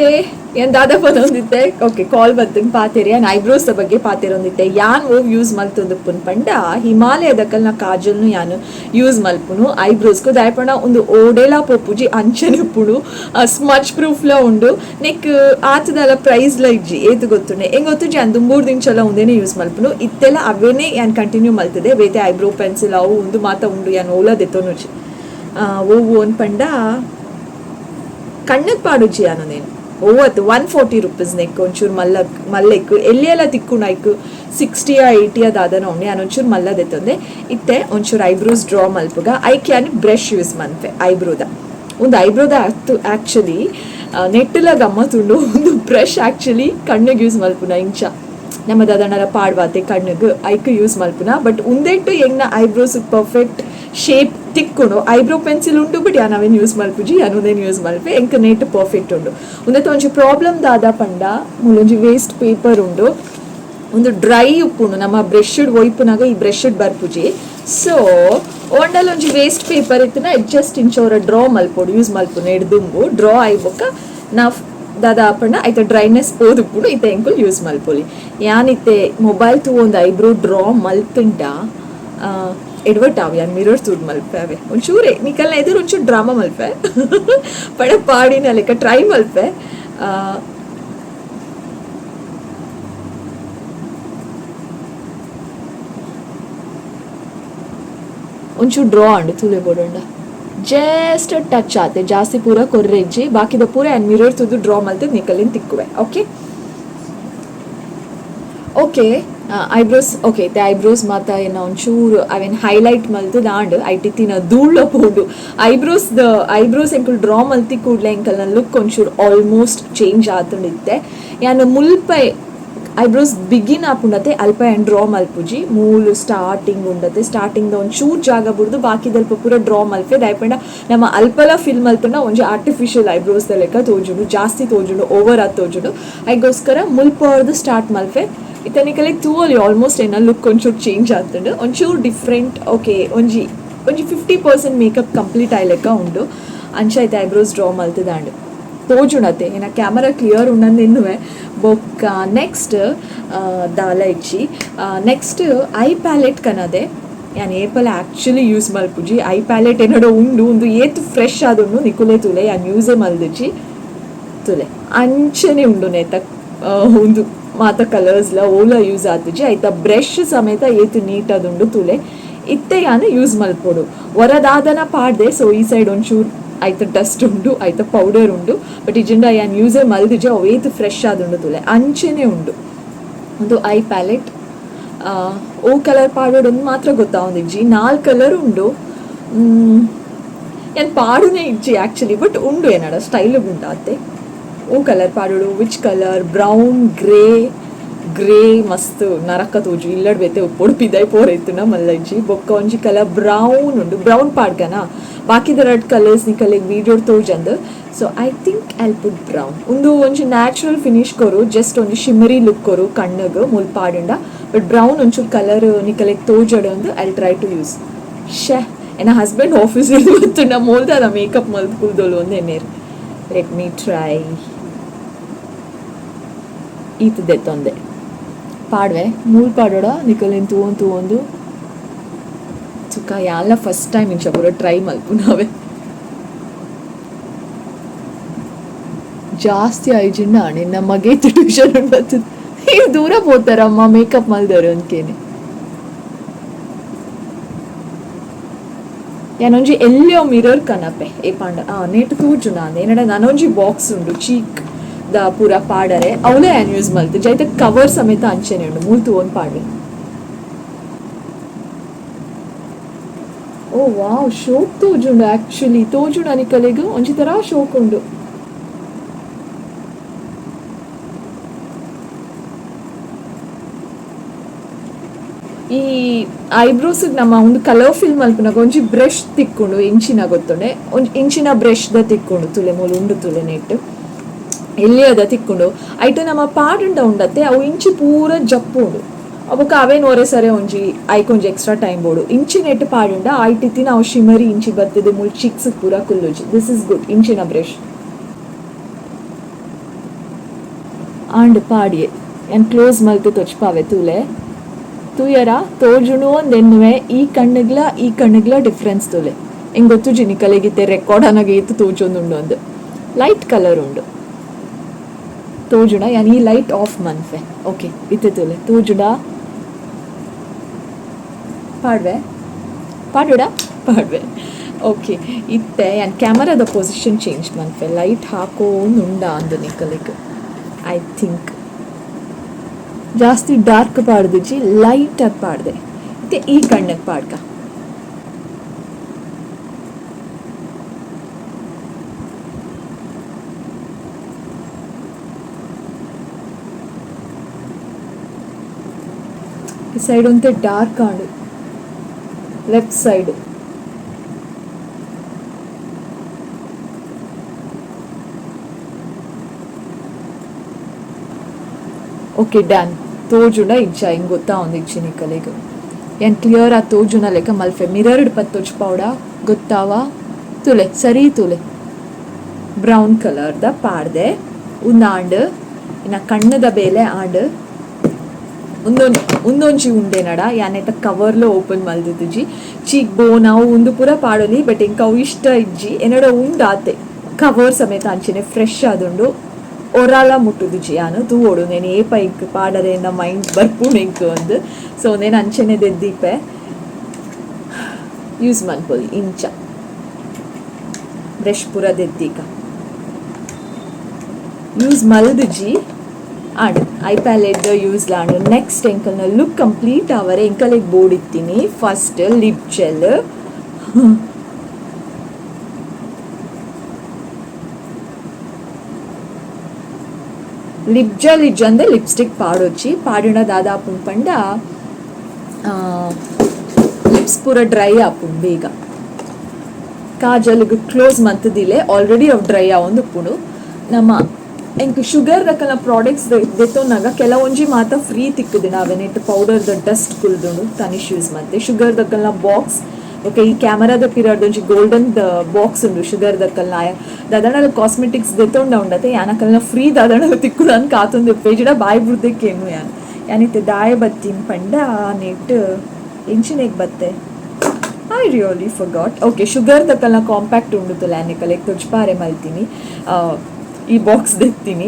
ಏನ್ ದಾದಾ ಬಂದೊಂದಿತ್ತೆ ಓಕೆ ಕಾಲ್ ಬತ್ತಿನ ಪಾತೆರಿ ಯಾನ್ ಐಬ್ರೋಸ್ ಬಗ್ಗೆ ಪಾತೆರೊಂದಿತ್ತೆ ಯಾನ್ ಓವ್ ಯೂಸ್ ಮಲ್ತೊಂದುಪ್ಪುನ್ ಪಂಡ ಹಿಮಾಲಯದಕಲ್ನ ಕಾಜಲ್ನು ಯಾನ್ ಯೂಸ್ ಮಲ್ಪುನು ಐಬ್ರೋಸ್ಕು ದಾಯಪಂಡ ಒಂದು ಓಡೇಲಾ ಪೊಪ್ಪುಜಿ ಅಂಚನೆ ಉಪ್ಪುನು ಸ್ಮಚ್ ಪ್ರೂಫ್ಲ ಉಂಡು ನೆಕ್ ಆತದಲ್ಲ ಪ್ರೈಸ್ಲ ಇಜ್ಜಿ ಏತು ಗೊತ್ತುಂಡೆ ಹೆಂಗ್ ಗೊತ್ತುಜಿ ಅಂದು 3 ದಿನಚಲ ಒಂದೇನೆ ಯೂಸ್ ಮಲ್ಪುನು ಇತ್ತೆಲ್ಲ ಅವೇನೆ ಯಾನ್ ಕಂಟಿನ್ಯೂ ಮಲ್ತದೆ ಬೇತೆ ಐಬ್ರೋ ಪೆನ್ಸಿಲ್ ಅವು ಒಂದು ಮಾತ ಉಂಡು ಯಾನ್ ಓಲ ದೆತ್ತೊನುಜಿ ಓವು ಅನ್ ಪಂಡ ಕಣ್ಣಕ್ಕೆ ಪಾಡುಜಿ ಯಾನು ನೇನು ಓವತ್ತು 140 ರುಪೀಸ್ ನೆಕ್ ಒಂಚೂರು ಮಲ್ಲ ಮಲ್ಲೆಕ್ಕು ಎಲ್ಲಿ ತಿಕ್ಕು 60 80 ದಾದನ ಉಂಡು ಯಾನ್ ಒಂಚೂರು ಮಲ್ಲದೆತ್ತೊಂದೆ ಇತ್ತೆ ಒಂಚೂರು ಐಬ್ರೋಸ್ ಡ್ರಾ ಮಲ್ಪುಗ ಐಕ್ ಯಾನ್ ಬ್ರಷ್ ಯೂಸ್ ಮನ್ಪೆ ಐಬ್ರೋದ ಒಂದು ಐಬ್ರೋದ ಅತ್ತು ಆ್ಯಕ್ಚುಲಿ ನೆಟ್ಟುಲ ಗಮ್ಮತ್ತುಂಡು ಒಂದು ಬ್ರಷ್ ಆ್ಯಕ್ಚುಲಿ ಕಣ್ಣಿಗೆ ಯೂಸ್ ಮಲ್ಪುನ ಇಂಚ ನಮ್ಮ ದಾದಣ್ಣರ ಪಾಡ್ವಾತೆ ಕಣ್ಣಿಗೆ ಐಕ್ ಯೂಸ್ ಮಲ್ಪುನ ಬಟ್ ಉಂದೆಟ್ಟು ಎಂಗ್ನ eyebrows perfect shape ತಿಕ್ಕುಂಡು eyebrow pencil ಉಂಡು ಬಟ್ ಯಾನ್ ಅವೇನು ಯೂಸ್ ಮಲ್ಪುಜಿ ಯಾನ್ ಯೂಸ್ ಮಲ್ಪೆ ಎಂಕ್ ನೇಟ್ ಪರ್ಫೆಕ್ಟ್ ಉಂಡು ಉಂದೆತ ಒಂಜಿ ಪ್ರಾಬ್ಲಮ್ ದಾದ ಪಂಡ ಮೂಲೊಂಜಿ ವೇಸ್ಟ್ ಪೇಪರ್ ಉಂಡು ಒಂದು ಡ್ರೈ ಉಪ್ಪುಂಡು ನಮ್ಮ ಬ್ರಷ್ ಒಯ್ಪುನಾಗ ಈ ಬ್ರಷ್ ಬರ್ಪುಜಿ ಸೊ ಓಂಡಲ್ ಒಂಜಿ ವೇಸ್ಟ್ ಪೇಪರ್ ಇತ್ತಿನ ಜಸ್ಟ್ ಇಂಚೋರ ಡ್ರಾ ಮಲ್ಪೊಡು ಯೂಸ್ ಮಲ್ಪುನ ಎಡ್ದುಂಬು ಡ್ರಾ ಆಯ್ಬೊಕ್ಕ ನಾ ದಾದ ಪಂಡ ಐತ ಡ್ರೈನೆಸ್ ಪೋದುಪ್ಪುಂಡು ಇತ್ತೆ ಎಂಕುಲು ಯೂಸ್ ಮಲ್ಪೊಲಿ ಯಾನಿತ್ತೆ ಮೊಬೈಲ್ ತೂ ಒಂದು ಐಬ್ರೋ ಡ್ರಾ ಮಲ್ತುಂಡ ಎಡ್ವರ್ಟ್ ಆವ್ ಯಾನ್ ಮಿರರ್ ತೂಡ್ ಮಲ್ಪೆ ಅವೆ ಒಂಚೂರೇ ನಿಕಲ್ನ ಎದುರು ಒಂಚೂರು ಡ್ರಾಮಾ ಮಲ್ಪೆ ಪಡ ಪಾಡಿನ ಲೆಕ್ಕ ಟ್ರೈ ಮಲ್ಪೆ ಒಂಚೂರು ಡ್ರಾ ಅಂಡು ತೂಲೆ ಬೋಡಂಡ ಜಸ್ಟ್ ಟಚ್ ಆತೆ ಜಾಸ್ತಿ ಪೂರ ಕೊರ್ರೆಜ್ಜಿ ಬಾಕಿದ ಪೂರ ಆ್ಯಂಡ್ ಮಿರರ್ ತುದು ಡ್ರಾ ಮಲ್ತದ ನಿಕಲಿನ ತಿಕ್ಕುವೆ okay okay eyebrows okay ಇತ್ತೆ ಐಬ್ರೋಸ್ ಮಾತ ಏನ ಒಂಚೂರು ಅವೇನು ಹೈಲೈಟ್ ಮಲ್ತದ ಆಂಡ್ ಐಟಿತ್ತಿನ ಧೂಳ ಪೋಂಡು ಐಬ್ರೋಸ್ ಐಬ್ರೋಸ್ ಎಂಕುಲು ಡ್ರಾ ಮಲ್ತಿ ಕೂಡ್ಲೆ ಎಂಕಲ್ನ ಲುಕ್ ಒಂಚೂರು ಆಲ್ಮೋಸ್ಟ್ ಚೇಂಜ್ ಆತುಂಡಿತ್ತೆ ಯಾನ್ ಮುಲ್ಪ ಐಬ್ರೋಸ್ ಬಿಗಿನ್ ಆಪುಂಡತೆ ಅಲ್ಪ ಯಾನ್ ಡ್ರಾ ಮಲ್ಪುಜಿ ಮೂಲು ಸ್ಟಾರ್ಟಿಂಗ್ ಉಂಡತೆ ಸ್ಟಾರ್ಟಿಂಗ್ ಒಂಚೂರು ಜಾಗ ಬುಡ್ದು ಬಾಕಿದಲ್ಪ ಪೂರ ಡ್ರಾ ಮಲ್ಪೆ ದಾಯಪಂಡ ನಮ್ಮ ಅಲ್ಪಲ ಫಿಲ್ ಮಲ್ತುಂಡ ಒಂಜಿ ಆರ್ಟಿಫಿಷಿಯಲ್ ಐಬ್ರೋಸ್ ದ ಲೆಕ್ಕ ತೋಜುಂಡು ಜಾಸ್ತಿ ತೋಜುಂಡು ಓವರ್ ಆದ್ ತೋಜುಂಡು ಐಗೋಸ್ಕರ ಮುಲ್ಪ ಸ್ಟಾರ್ಟ್ ಮಲ್ಪೆ ಇತ್ತನಿಕಲೆ ತೂವೊಲಿ ಆಲ್ಮೋಸ್ಟ್ ಏನ ಲುಕ್ ಒಂಚೂರು ಚೇಂಜ್ ಆತುಂಡು ಒಂಚೂರು ಡಿಫ್ರೆಂಟ್ ಓಕೆ ಒಂಜಿ ಒಂಜಿ 50% ಮೇಕಪ್ ಕಂಪ್ಲೀಟ್ ಆಯ್ ಲೆಕ್ಕ ಉಂಡು ಅಂಚ ಐತೆ ಐಬ್ರೋಸ್ ಡ್ರಾ ಮಲ್ತದಾಂಡು ತೋಜುಂಡತೆ ಏನ ಕ್ಯಾಮರಾ ಕ್ಲಿಯರ್ ಉಂಡಂದು ಎನ್ನುವೆ ಬೊಕ್ಕ ನೆಕ್ಸ್ಟ್ ದಾಲ ಇಜ್ಜಿ next I palette ಕನದೆ ಯಾನ್ ಏಪಲ ಆ್ಯಕ್ಚುಲಿ ಯೂಸ್ ಮಲ್ಪುಜಿ I palette ಏನಡ ಉಂಡು ಉಂದು ಏತ್ ಫ್ರೆಶ್ ಆದುಂಡು ನಿಕುಲೆ ತುಲೆ ಯಾನ್ ಯೂಸೇ ಮಲ್ದುಜಿ ತುಲೆ ಅಂಚನೆ ಉಂಡು ನೇತ ಉಂದು ಮಾತ ಕಲರ್ಸ್ಲ ಓಲ ಯೂಸ್ ಆತುಜಿ ಐತ ಬ್ರಷ್ ಸಮೇತ ಏತ್ ನೀಟ್ ಆದುಂಡು ತುಲೆ ಇತ್ತೆ ಯಾನ್ ಯೂಸ್ ಮಲ್ಪೊಡು ಹೊರದಾದನ ಪಾಡ್ದೆ ಸೊ ಈ ಸೈಡ್ ಒಂಚೂರು ಐತ ಡಸ್ಟ್ ಉಂಡು ಐತ ಪೌಡರ್ ಉಂಡು ಬಟ್ ಇಜಿಂಡ ಯಾನ್ ಯೂಸೇ ಮಲ್ದಿಜೆ ಅವು ಏತ್ ಫ್ರೆಶ್ ಆದುಂಡು ತುಲೆ ಅಂಚನೆ ಉಂಡು ಒಂದು I palette O colour ಪಾಡೋಡು ಒಂದು ಮಾತ್ರ ಗೊತ್ತಾವೊಂದಿಜ್ಜಿ 4 ಕಲರ್ ಉಂಡು ಯಾನ್ ಪಾಡುನೇ ಇಜ್ಜಿ ಆ್ಯಕ್ಚುಲಿ ಬಟ್ ಉಂಡು ಏನಡ ಸ್ಟೈಲ್ ಉಂಡು ಅತ್ತೆ ಓ colour ಪಾಡೋಡು which colour brown grey grey ಮಸ್ತ್ ನರಕ ತೋಜು ಇಲ್ಲಡ್ ಬೇತೆ ಉಪ್ಪೊಡು ಪಿದೈ ಪೋರೈತುನ ಮಲ್ಲಜ್ಜಿ ಬೊಕ್ಕ ಒಂಜಿ ಕಲರ್ ಬ್ರೌನ್ ಉಂಡು ಬ್ರೌನ್ ಪಾಡ್ಗನ ಬಾಕಿದ ರೆಡ್ ಕಲರ್ಸ್ ನಿಕಲೆಗ್ ವೀಡಿಯೋ ತೋಜಂದು so I think I'll put brown ಉಂದು ಒಂಜಿ ನ್ಯಾಚುರಲ್ ಫಿನಿಶ್ ಕೊರು ಜಸ್ಟ್ ಒಂಜಿ ಶಿಮರಿ ಲುಕ್ ಕೊರು ಕಣ್ಣಗ್ ಮುಲ್ ಪಾಡುಂಡ ಬಟ್ ಬ್ರೌನ್ ಒಂಚೂರು ಕಲರ್ ನಿಕಲೆಗ್ ತೋಜಡು ಅಂದು I try to use ಶೇ ಎನ್ನ ಹಸ್ಬೆಂಡ್ ಆಫೀಸ್ ಗೊತ್ತುಂಡ ಮೋಲ್ದ ಮೇಕಪ್ ಮಲ್ತ್ ಕುಲ್ದೋಲು ಒಂದು ಎನ್ನೇರು Let me try. ಈತ ದೆತ್ತೊಂದೆ ಪಾಡ್ವೆ ಮೂಲು ಪಾಡೋಡ ನಿಕಲೆನ್ ತೂವೊಂದು ತೂವೊಂದು ಸುಖ ಯಾನ್ಲ ಫಸ್ಟ್ ಟೈಮ್ ಇಂಚ ಪೂರ ಟ್ರೈ ಮಲ್ಪುನವೆ. ಜಾಸ್ತಿ ಆಯ್ಜಿಂಡ ನಿನ್ನ ಮಗೆ ಟ್ಯೂಷನ್ ಬರ್ತದೆ ಈ ದೂರ ಪೋತಾರಮ್ಮ ಮೇಕಪ್ ಮಲ್ದರು ಅಂದ್ಕೇನೆ. ಯಾನೊಂಜಿ ಎಲ್ಲೋ ಮಿರರ್ ಕನಪೆ ಏ ಪಾಂಡ ನೇಟ್ ತೂಜು ನಾನು ಏನಡ ನಾನೊಂಜಿ ಬಾಕ್ಸ್ ಉಂಡು ಚೀಕ್ the ಪೂರ ಪಾಡರೆ ಅವಲೇ ಯಾನ್ ಯೂಸ್ ಮಲ್ತು ಜೈತ ಕವರ್ ಸಮೇತ ಅಂಚೆನೆ ಉಂಡು ಮೂಲು ತೂವೊಂದು ಪಾಡ್ವೆ. ಓ ವಾವ್ ಶೋಕ್ ತೋಜುಂಡು ಆಕ್ಚುಲಿ ತೋಜುಂಡು ಅನಿಕಲೆಗ್ ಒಂಜಿ ತರ ಶೋಕ್ ಉಂಡು. ಈ ಐಬ್ರೋಸ್ ನಮ್ಮ ಒಂದು ಕಲರ್ ಫಿಲ್ ಮಲ್ಪುನಾಗ ಒಂಜಿ ಬ್ರಷ್ ತಿಕ್ಕೊಂಡು ಇಂಚಿನ ಗೊತ್ತುಂಡೆ ಒಂಜಿ ಇಂಚಿನ ಬ್ರಷ್ the ತಿಕ್ಕೊಂಡು ತುಲೆ ಮೂಲು ಉಂಡು ತುಲೆ ನೆಟ್ ಎಲ್ಲಿ ಅದ ತಿಕ್ಕೊಂಡು ಐಟ ನಮ್ಮ ಪಾಡುಂಡ ಉಂಡತ್ತೆ ಅವು ಇಂಚಿ ಪೂರ ಜಪ್ಪು ಉಂಡು ಅಬೊಕ ಅವೇನ್ ಒರೆ ಸರೆ ಒಂಜಿ ಐಕೊಂಜಿ ಎಕ್ಸ್ಟ್ರಾ ಟೈಮ್ ಬೋಡು ಇಂಚಿ ನೆಟ್ ಪಾಡುಂಡ ಐಟಿತ್ತಿ ನಾವು ಶಿಮರಿ ಇಂಚಿ ಬರ್ತದೆ ಮೂಲು ಚಿಕ್ಸ್ ಪೂರ ಕುಲ್ಲುಜಿ. This is good ಇಂಚಿನ ಬ್ರಷ್ ಆಂಡ್ ಪಾಡಿಯೆ ಏನ್ ಕ್ಲೋಸ್ ಮಲ್ತು ತೊಚ್ಪಾವೆ ತೂಲೆ ತೂಯರ ತೋಜುಣು ಒಂದೆನ್ನುವೆ ಈ ಕಣ್ಣುಗ್ಲ ಈ ಕಣ್ಣುಗ್ಲ ಡಿಫ್ರೆನ್ಸ್ ತೋಲೆ ಎಂಗ್ ಗೊತ್ತು ಜಿನಿ ಕಲೆಗಿತ್ತೆ ರೆಕಾರ್ಡ್ ಅನಾಗ ಏತು ತೋಜೊಂದುಂಡು ಅಂದು ಲೈಟ್ ಕಲರ್ ಉಂಡು ತೋಜುಣ ಯಾನ್ ಈ ಲೈಟ್ ಆಫ್ ಮನ್ಫೆ ಓಕೆ ಇತ್ತೆ ತೋಲೆ ತೋಜುಡ ಪಾಡ್ವೆ ಪಾಡುಡ ಪಾಡ್ವೆ ಓಕೆ ಇತ್ತೆ ಯಾನ್ ಕ್ಯಾಮರಾದ ಪೊಸಿಷನ್ ಚೇಂಜ್ ಮನ್ಫೆ ಲೈಟ್ ಹಾಕೋಂದುಂಡ ಅಂದು ನಿಕಲೆಗ್ I think ಜಾಸ್ತಿ ಡಾರ್ಕ್ ಪಾಡ್ದಿಜಿ ಲೈಟ್ ಆಗಿ ಪಾಡ್ದೆ ಇತ್ತೆ ಈ ಕಣ್ಣಕ್ಕೆ ಪಾಡ್ಕ. ಈ ಸೈಡ್ ಒಂತೆ ಡಾರ್ಕ್ ಆಂಡು left side. Okay done ತೋಜುಂಡ ಇಜ್ಜ ಹಿಂಗೆ ಗೊತ್ತಾ ಒಂದು ಇಜ್ಜಿ ನಿಕಲೆಗ್ ಏನ್ ಕ್ಲಿಯರ್ ಆ ತೋಜುನ ಲೆಕ್ಕ ಮಲ್ಫೆ ಮಿರರ್ಡ್ ಪತ್ ತೋಜ್ ಗೊತ್ತಾವ ತುಲೆ ಸರಿ ತುಲೆ ಬ್ರೌನ್ ಕಲರ್ದ ಪಾಡ್ದೆ ಉಂದಾಂಡ್ ಇನ್ನ ಕಣ್ಣದ ಬೇಲೆ ಆಂಡ್ ಉಂದೊಂಜಿ ಉಂದೊಂಜಿ ಉಂಡೆ ನಡ ಯಾನೇತ ಕವರ್ಲ ಓಪನ್ ಮಲ್ದಿದ್ದುಜಿ ಚೀಕ್ ಬೋನ್ ಅವು ಉಂದು ಪೂರ ಪಾಡೊಲಿ ಬಟ್ ಎಂಕ್ ಅವು ಇಷ್ಟ ಇಜ್ಜಿ ಎನ್ನಡ ಉಂಡಾತೆ ಕವರ್ ಸಮೇತ ಅಂಚೆನೆ ಫ್ರೆಶ್ ಆದುಂಡು ಒರಾಲ ಮುಟ್ಟುದುಜಿ ಯಾನು ತೂವೊಡು ನೇನು ಏಪ ಎಂಕ್ ಪಾಡರೆ ಎನ್ನ ಮೈಂಡ್ ಬರ್ಪುಂಡು ಎಂಕ್ ಅಂದ್ ಸೊ ನೇನು ಅಂಚೆನೆ ದೆದ್ದೀಪೆ ಯೂಸ್ ಮನ್ಪೊಲಿ ಇಂಚ ಬ್ರಷ್ ಪೂರ ದೆದ್ದೀಕ ಯೂಸ್ ಮಲ್ದುಜಿ and I palette use ಲಾಂಡು next ಎಂಕಲ್ನ look complete ಅವರೆ ಎಂಕಲೆಗ್ ಬೋಡಿತ್ತೀನಿ first lip gel. Lip gel ಇಜ್ಜಂದೆ lipstick ಪಾಡೊಚ್ಚಿ ಪಾಡಿನ ದಾದಾಪುಂಡು ಪಂಡ ಲಿಪ್ಸ್ ಪೂರ ಡ್ರೈ ಆಪುಂಡು ಬೇಗ ಕಾಜಲ್ಗ್ ಕ್ಲೋಸ್ ಮಂತುದಿಲೆ ಆಲ್ರೆಡಿ ಅವು ಡ್ರೈ ಆವೊಂದು ಉಪ್ಪುಂಡು. ನಮ್ಮ ಎಂಕ್ ಶುಗರ್ ದಕಲ್ನ ಪ್ರಾಡಕ್ಟ್ಸ್ ದೆತ್ತೊನ್ನಗ ಕೆಲವೊಂಜಿ ಮಾತ ಫ್ರೀ ತಿಕ್ಕುದು ಅವೆನೆಟ್ powder the dust ಕುಲ್ದುಂಡು ತನಿಷ್ use ಮಂತೆ ಶುಗರ್ ದಕಲ್ನ ಬಾಕ್ಸ್ ಓಕೆ ಈ ಕ್ಯಾಮರಾದ ಪಿರಿಯಡ್ ಒಂಜಿ ಗೋಲ್ಡನ್ ಬಾಕ್ಸ್ ಉಂಡು ಶುಗರ್ ದಕಲ್ನ ದಾದಣ್ಣ ಕಾಸ್ಮೆಟಿಕ್ಸ್ ದೆತ್ತೊಂಡ ಉಂಡತೆ ಯಾನಕಲ್ನ ಫ್ರೀ ದಾದಣ್ಣ ತಿಕ್ಕುಡು ಅಂದ್ ಕಾತೊಂದು ಪೇಜಿಡ ಬಾಯ್ ಬುಡ್ದಕ್ಕೇನು ಯಾನ್ ಯಾನಿತ್ತೆ ದಾಯ ಬತ್ತೀನಿ ಪಂಡ ನೆಟ್ ಎಂಚಿನೆಗ್ ಬತ್ತೆ I really forgot. Okay sugar ದಕಲ್ನ compact ಉಂಡು ತುಲೆ ಯಾನಿಕಲೆಗ್ ತೊಜ್ಪಾರೆ ಮಲ್ತೀನಿ ಈ ಬಾಕ್ಸ್ ದೆತ್ತೀನಿ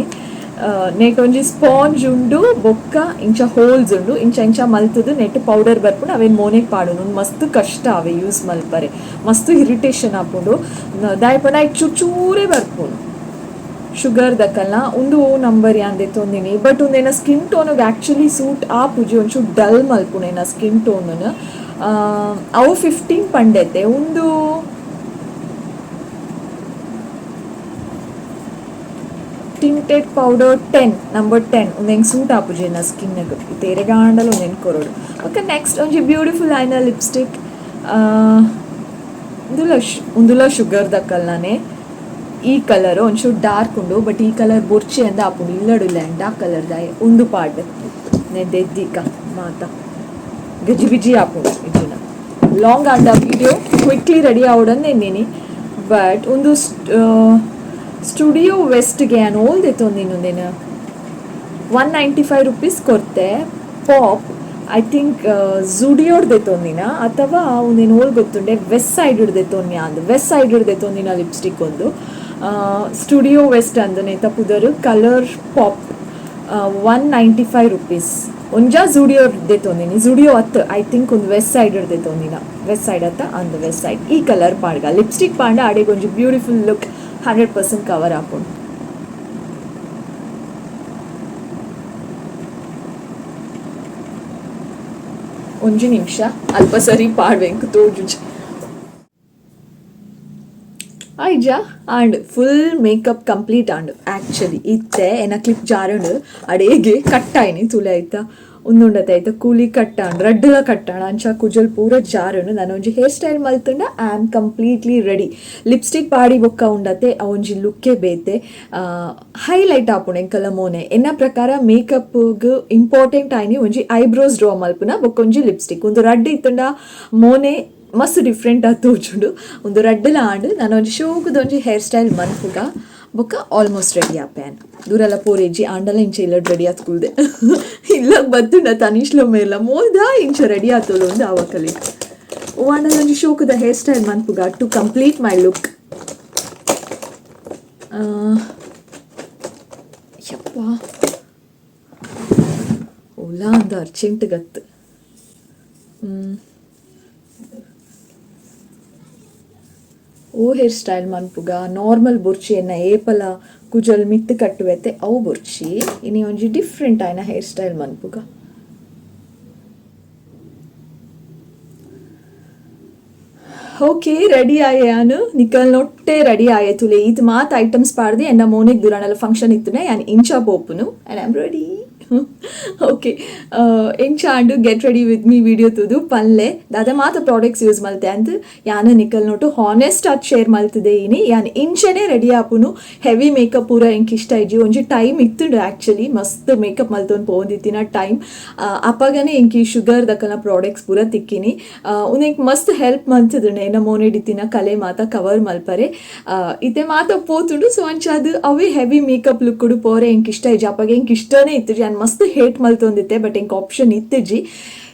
ನೆಟ್ ಒಂಜಿ ಸ್ಪಾಂಜ್ ಉಂಡು ಬೊಕ್ಕ ಇಂಚ ಹೋಲ್ಸ್ ಉಂಡು ಇಂಚ ಇಂಚ ಮಲ್ತುದು ನೆಟ್ ಪೌಡರ್ ಬರ್ಪುಂಡು ಅವೇನು ಮೋನೆಗ್ ಪಾಡುನು ಮಸ್ತ್ ಕಷ್ಟ ಅವೆ ಯೂಸ್ ಮಲ್ಪರೆ ಮಸ್ತ್ ಇರಿಟೇಷನ್ ಆಪುಂಡು ದಾಯೆ ಪಂಡ ಐಕ್ ಚೂರ್ ಚೂರೇ ಬರ್ಪುಂಡು ಶುಗರ್ ದಕಲ್ನ ಉಂದು ಓ ನಂಬರ್ ಯಾನ್ ದೆತ್ತೊಂದಿನಿ ಬಟ್ ಉಂದೆನ ಸ್ಕಿನ್ ಟೋನುಗ್ ಆಕ್ಚುಲಿ ಸೂಟ್ ಆಪುಜಿ ಒಂಚೂರು ಡಲ್ ಮಲ್ಪುಂಡು ಎನ್ನ ಸ್ಕಿನ್ ಟೋನುನು ಅವು 15 ಪಂಡೆತೆ ಉಂದು tinted powder 10 number 10 ಉಂದೆಂಗ್ suit ಆಪುಜಿ ಎನ್ನ ಸ್ಕಿನ್ಗ್ ತೇರೆಗಾಂಡಲ ಉಂದೆನ್ ಕೊರೊಡು. ಓಕೆ ನೆಕ್ಸ್ಟ್ ಒಂಜಿ ಬ್ಯೂಟಿಫುಲ್ ಆಯ್ನ ಲಿಪ್ಸ್ಟಿಕ್ ಉಂದುಲ ಉಂದುಲ ಶುಗರ್ ದಕಲ್ನಾನೆ ಈ ಕಲರ್ ಒಂಚೂರು ಡಾರ್ಕ್ ಉಂಡು ಬಟ್ ಈ ಕಲರ್ ಬೊರ್ಚಿ ಅಂದ ಆಪುಂಡು ಇಲ್ಲಡುಲ್ಲ ಡಾರ್ಕ್ ಕಲರ್ ದಾಯೆ ಉಂದು ಪಾಡ್ ನೆ ದೆದ್ದಿಕ ಮಾತ ಗಜಿಬಿಜಿ ಆಪುಂಡು ಇಜ್ಜಿನ ಲಾಂಗ್ ಆಂಡ video quickly ready ಆವಡಂದು ಎನ್ನಿನಿ but ಉಂದು Studio ವೆಸ್ಟ್ಗೆ ಯಾನ್ ಓಲ್ ದೆತೊಂದಿನ ಉಂದೆನ್ 195 ರುಪೀಸ್ ಕೊರ್ತೆ. Pop I think ಝುಡಿಯೋಡ್ ದೆತೊಂದಿನ ಅಥವಾ ಉಂದೆನ್ ಓಲ್ ಗೊತ್ತುಂಡೆ ವೆಸ್ಟ್ ಸೈಡ್ ದೆತೊನ್ಯ ಅಂದ್, ವೆಸ್ಟ್ ಸೈಡ್ ದೆತೊಂದಿನ ಲಿಪ್ಸ್ಟಿಕ್ ಒಂದು. ಸ್ಟುಡಿಯೋ ವೆಸ್ಟ್ ಅಂದ್ ನೇತ ಪುದರ್. Colour pop, 195 rupees. ಒಂಜಾ ಝುಡಿಯೋ ದೆತೊಂದಿನಿ, ಝುಡಿಯೋ ಅತ್, I think ಒಂದು ವೆಸ್ಟ್ ಸೈಡ್ ದೆತೊಂದಿನ. ವೆಸ್ಟ್ ಸೈಡ್ ಅತ್ತ ಅಂದ್, ವೆಸ್ಟ್ ಸೈಡ್. ಈ ಕಲರ್ ಪಾಡ್ಗ, ಲಿಪ್ಸ್ಟಿಕ್ ಪಾಂಡ ಅಡೆಗೆ ಒಂಜಿ beautiful look 100% cover ಆಪುಂಡು. ಒಂಜಿ ನಿಮಿಷ, ಅಲ್ಪ ಸರಿ ಪಾಡ್ವೆಂಕ್ ತೋಜುಜಿ. ಆಯ್ಜಾ and full makeup complete and. Actually ಇತ್ತೆ ಎನ್ನ ಕ್ಲಿಪ್ ಜಾರುಂಡು, ಅಡೇಗೆ ಕಟ್ಟಾಯ್ನಿ ತುಲೆ ಆಯ್ತಾ ಉಂದುಂಡತೆ ಆಯ್ತಾ ಕೂಲಿ ಕಟ್ಟಾಂಡ್, ರಡ್ಡುಲ ಕಟ್ಟಾಂಡ್. ಅಂಚ ಕುಜಲ್ ಪೂರ ಜಾರುಂಡು. ನಾನು ಒಂಜಿ ಹೇರ್ ಸ್ಟೈಲ್ ಮಲ್ತುಂಡ I am completely ready. Lipstick ಪಾಡಿ ಬೊಕ್ಕ ಉಂಡತೆ ಆ ಒಂಜಿ ಲುಕ್ಕೇ ಬೇತೆ, ಹೈಲೈಟ್ ಆಪುಂಡು ಎಂಕಲ ಮೋನೆ. ಎನ್ನ ಪ್ರಕಾರ ಮೇಕಪ್ಗ್ ಇಂಪಾರ್ಟೆಂಟ್ ಆಯ್ನಿ ಒಂಜಿ ಐಬ್ರೋಸ್ ಡ್ರಾ ಮಲ್ಪುನ ಬೊಕ್ಕ ಒಂಜಿ ಲಿಪ್ಸ್ಟಿಕ್. ಒಂದು ರಡ್ಡ್ ಇತ್ತುಂಡ ಮೋನೆ ಮಸ್ತ್ ಡಿಫ್ರೆಂಟ್ ಆದ್ ತೋಜುಂಡು. ಒಂದು ರಡ್ಡುಲ ಆಂಡ್. ನಾನು ಒಂಜಿ ಶೋಕುದ ಒಂಜಿ ಹೇರ್ ಸ್ಟೈಲ್ ಮನ್ಪುಗ, ಬೊಕ್ಕ ಆಲ್ಮೋಸ್ಟ್ ರೆಡಿ ಆಪೆ. ದೂರೆಲ್ಲ ಪೋರೇಜಿ ಆಂಡಲ ಇಂಚ ಇಲ್ಲ ರೆಡಿ ಆತ್ ಕುಲ್ದೆ. ಇಲ್ಲ ಬತ್ತುಂಡ ತನಿಷ್ಲ ಮೇಲ ಮೋಲ್ದ ಇಂಚ ರೆಡಿ ಆತೋಲು ಒಂದು ಆವಕಲಿ. ಓ ಆಂಡಲ ಒಂಜಿ ಶೋಕುದ ಹೇರ್ ಸ್ಟೈಲ್ ಮನ್ಪುಗ to complete my look. ಯಪ್ಪ, ಓಲಾ ಅಂದ ಅರ್ಜೆಂಟ್ ಗತ್ತು. ಓ ಹೇರ್ ಸ್ಟೈಲ್ ಮನ್ಪುಗ? ನಾರ್ಮಲ್ ಬೊರ್ಚಿ, ಎನ್ನ ಏಪಲ ಕುಜಲ್ ಮಿತ್ತ್ ಕಟ್ಟುವೆತೆ ಅವು ಬೊರ್ಚಿ. ಇನಿ ಒಂಜಿ ಡಿಫ್ರೆಂಟ್ ಆಯ್ನ ಹೇರ್ ಸ್ಟೈಲ್ ಮನ್ಪುಗ. ಓಕೆ, ರೆಡಿ ಆಯೆ ಯಾನು. ನಿಕಲ್ ನೊಟ್ಟೆ ರೆಡಿ ಆಯೆ ತುಲೆ. ಈತ್ ಮಾತ್ ಐಟಮ್ಸ್ ಪಾಡ್ದೆ ಎನ್ನ ಮೋನೆಗ್ ದುರಾಣಲ ಫಂಕ್ಷನ್ ಇತ್ತುನೆ ಯಾನ್ ಇಂಚ ಪೋಪುನು and I'm ready. Okay, ಎಂಚ and get ready with me video ತೂದು ಪನ್ಲೆ, ದಾದ ಮಾತ ಪ್ರಾಡಕ್ಟ್ಸ್ ಯೂಸ್ ಮಲ್ತೆ ಅಂದ್. ಯಾನ್ ನಿಕಲ್ ನೋಟು ಹಾನೆಸ್ಟ್ ಆದ್ ಶೇರ್ ಮಲ್ತದೆ ಇನಿ. ಯಾನ್ ಇಂಚನೆ ರೆಡಿ ಆಪುನು. ಹೆವಿ ಮೇಕಪ್ ಪೂರ ಎಂಕ್ ಇಷ್ಟ ಇಜ್ಜಿ. ಒಂಜಿ ಟೈಮ್ ಇತ್ತುಂಡು ಆ್ಯಕ್ಚುಲಿ, ಮಸ್ತ್ ಮೇಕಪ್ ಮಲ್ತೊಂದು ಪೋವೊಂದಿತ್ತಿನ ಟೈಮ್. ಅಪಗನೆ ಎಂಕ್ ಈ ಶುಗರ್ ದಕಲ್ನ ಪ್ರಾಡಕ್ಟ್ಸ್ ಪೂರ ತಿಕ್ಕಿನಿ. ಉಂದು ಎಂಕ್ ಮಸ್ತ್ ಹೆಲ್ಪ್ ಮಲ್ತದುಂಡು ಎನ್ನ ಮೋನೆಡ್ ಇತ್ತಿನ ಕಲೆ ಮಾತ ಕವರ್ ಮಲ್ಪರೆ. ಇತ್ತೆ ಮಾತ ಪೋತುಂಡು. ಸೊ ಅಂಚಾದ್ ಅವೇ heavy makeup look ಪೋರೆ ಎಂಕ್ ಇಷ್ಟ ಇಜ್ಜಿ. ಅಪಗ ಎಂಕ್ ಇಷ್ಟನೇ ಇತ್ತುಜಿ, ಯಾನ್ ಮಸ್ತ್ ಹೇಟ್ ಮಲ್ತೊಂದಿತ್ತೆ, ಬಟ್ ಎಂಕ್ ಆಪ್ಷನ್ ಇತ್ತಿಜಿ.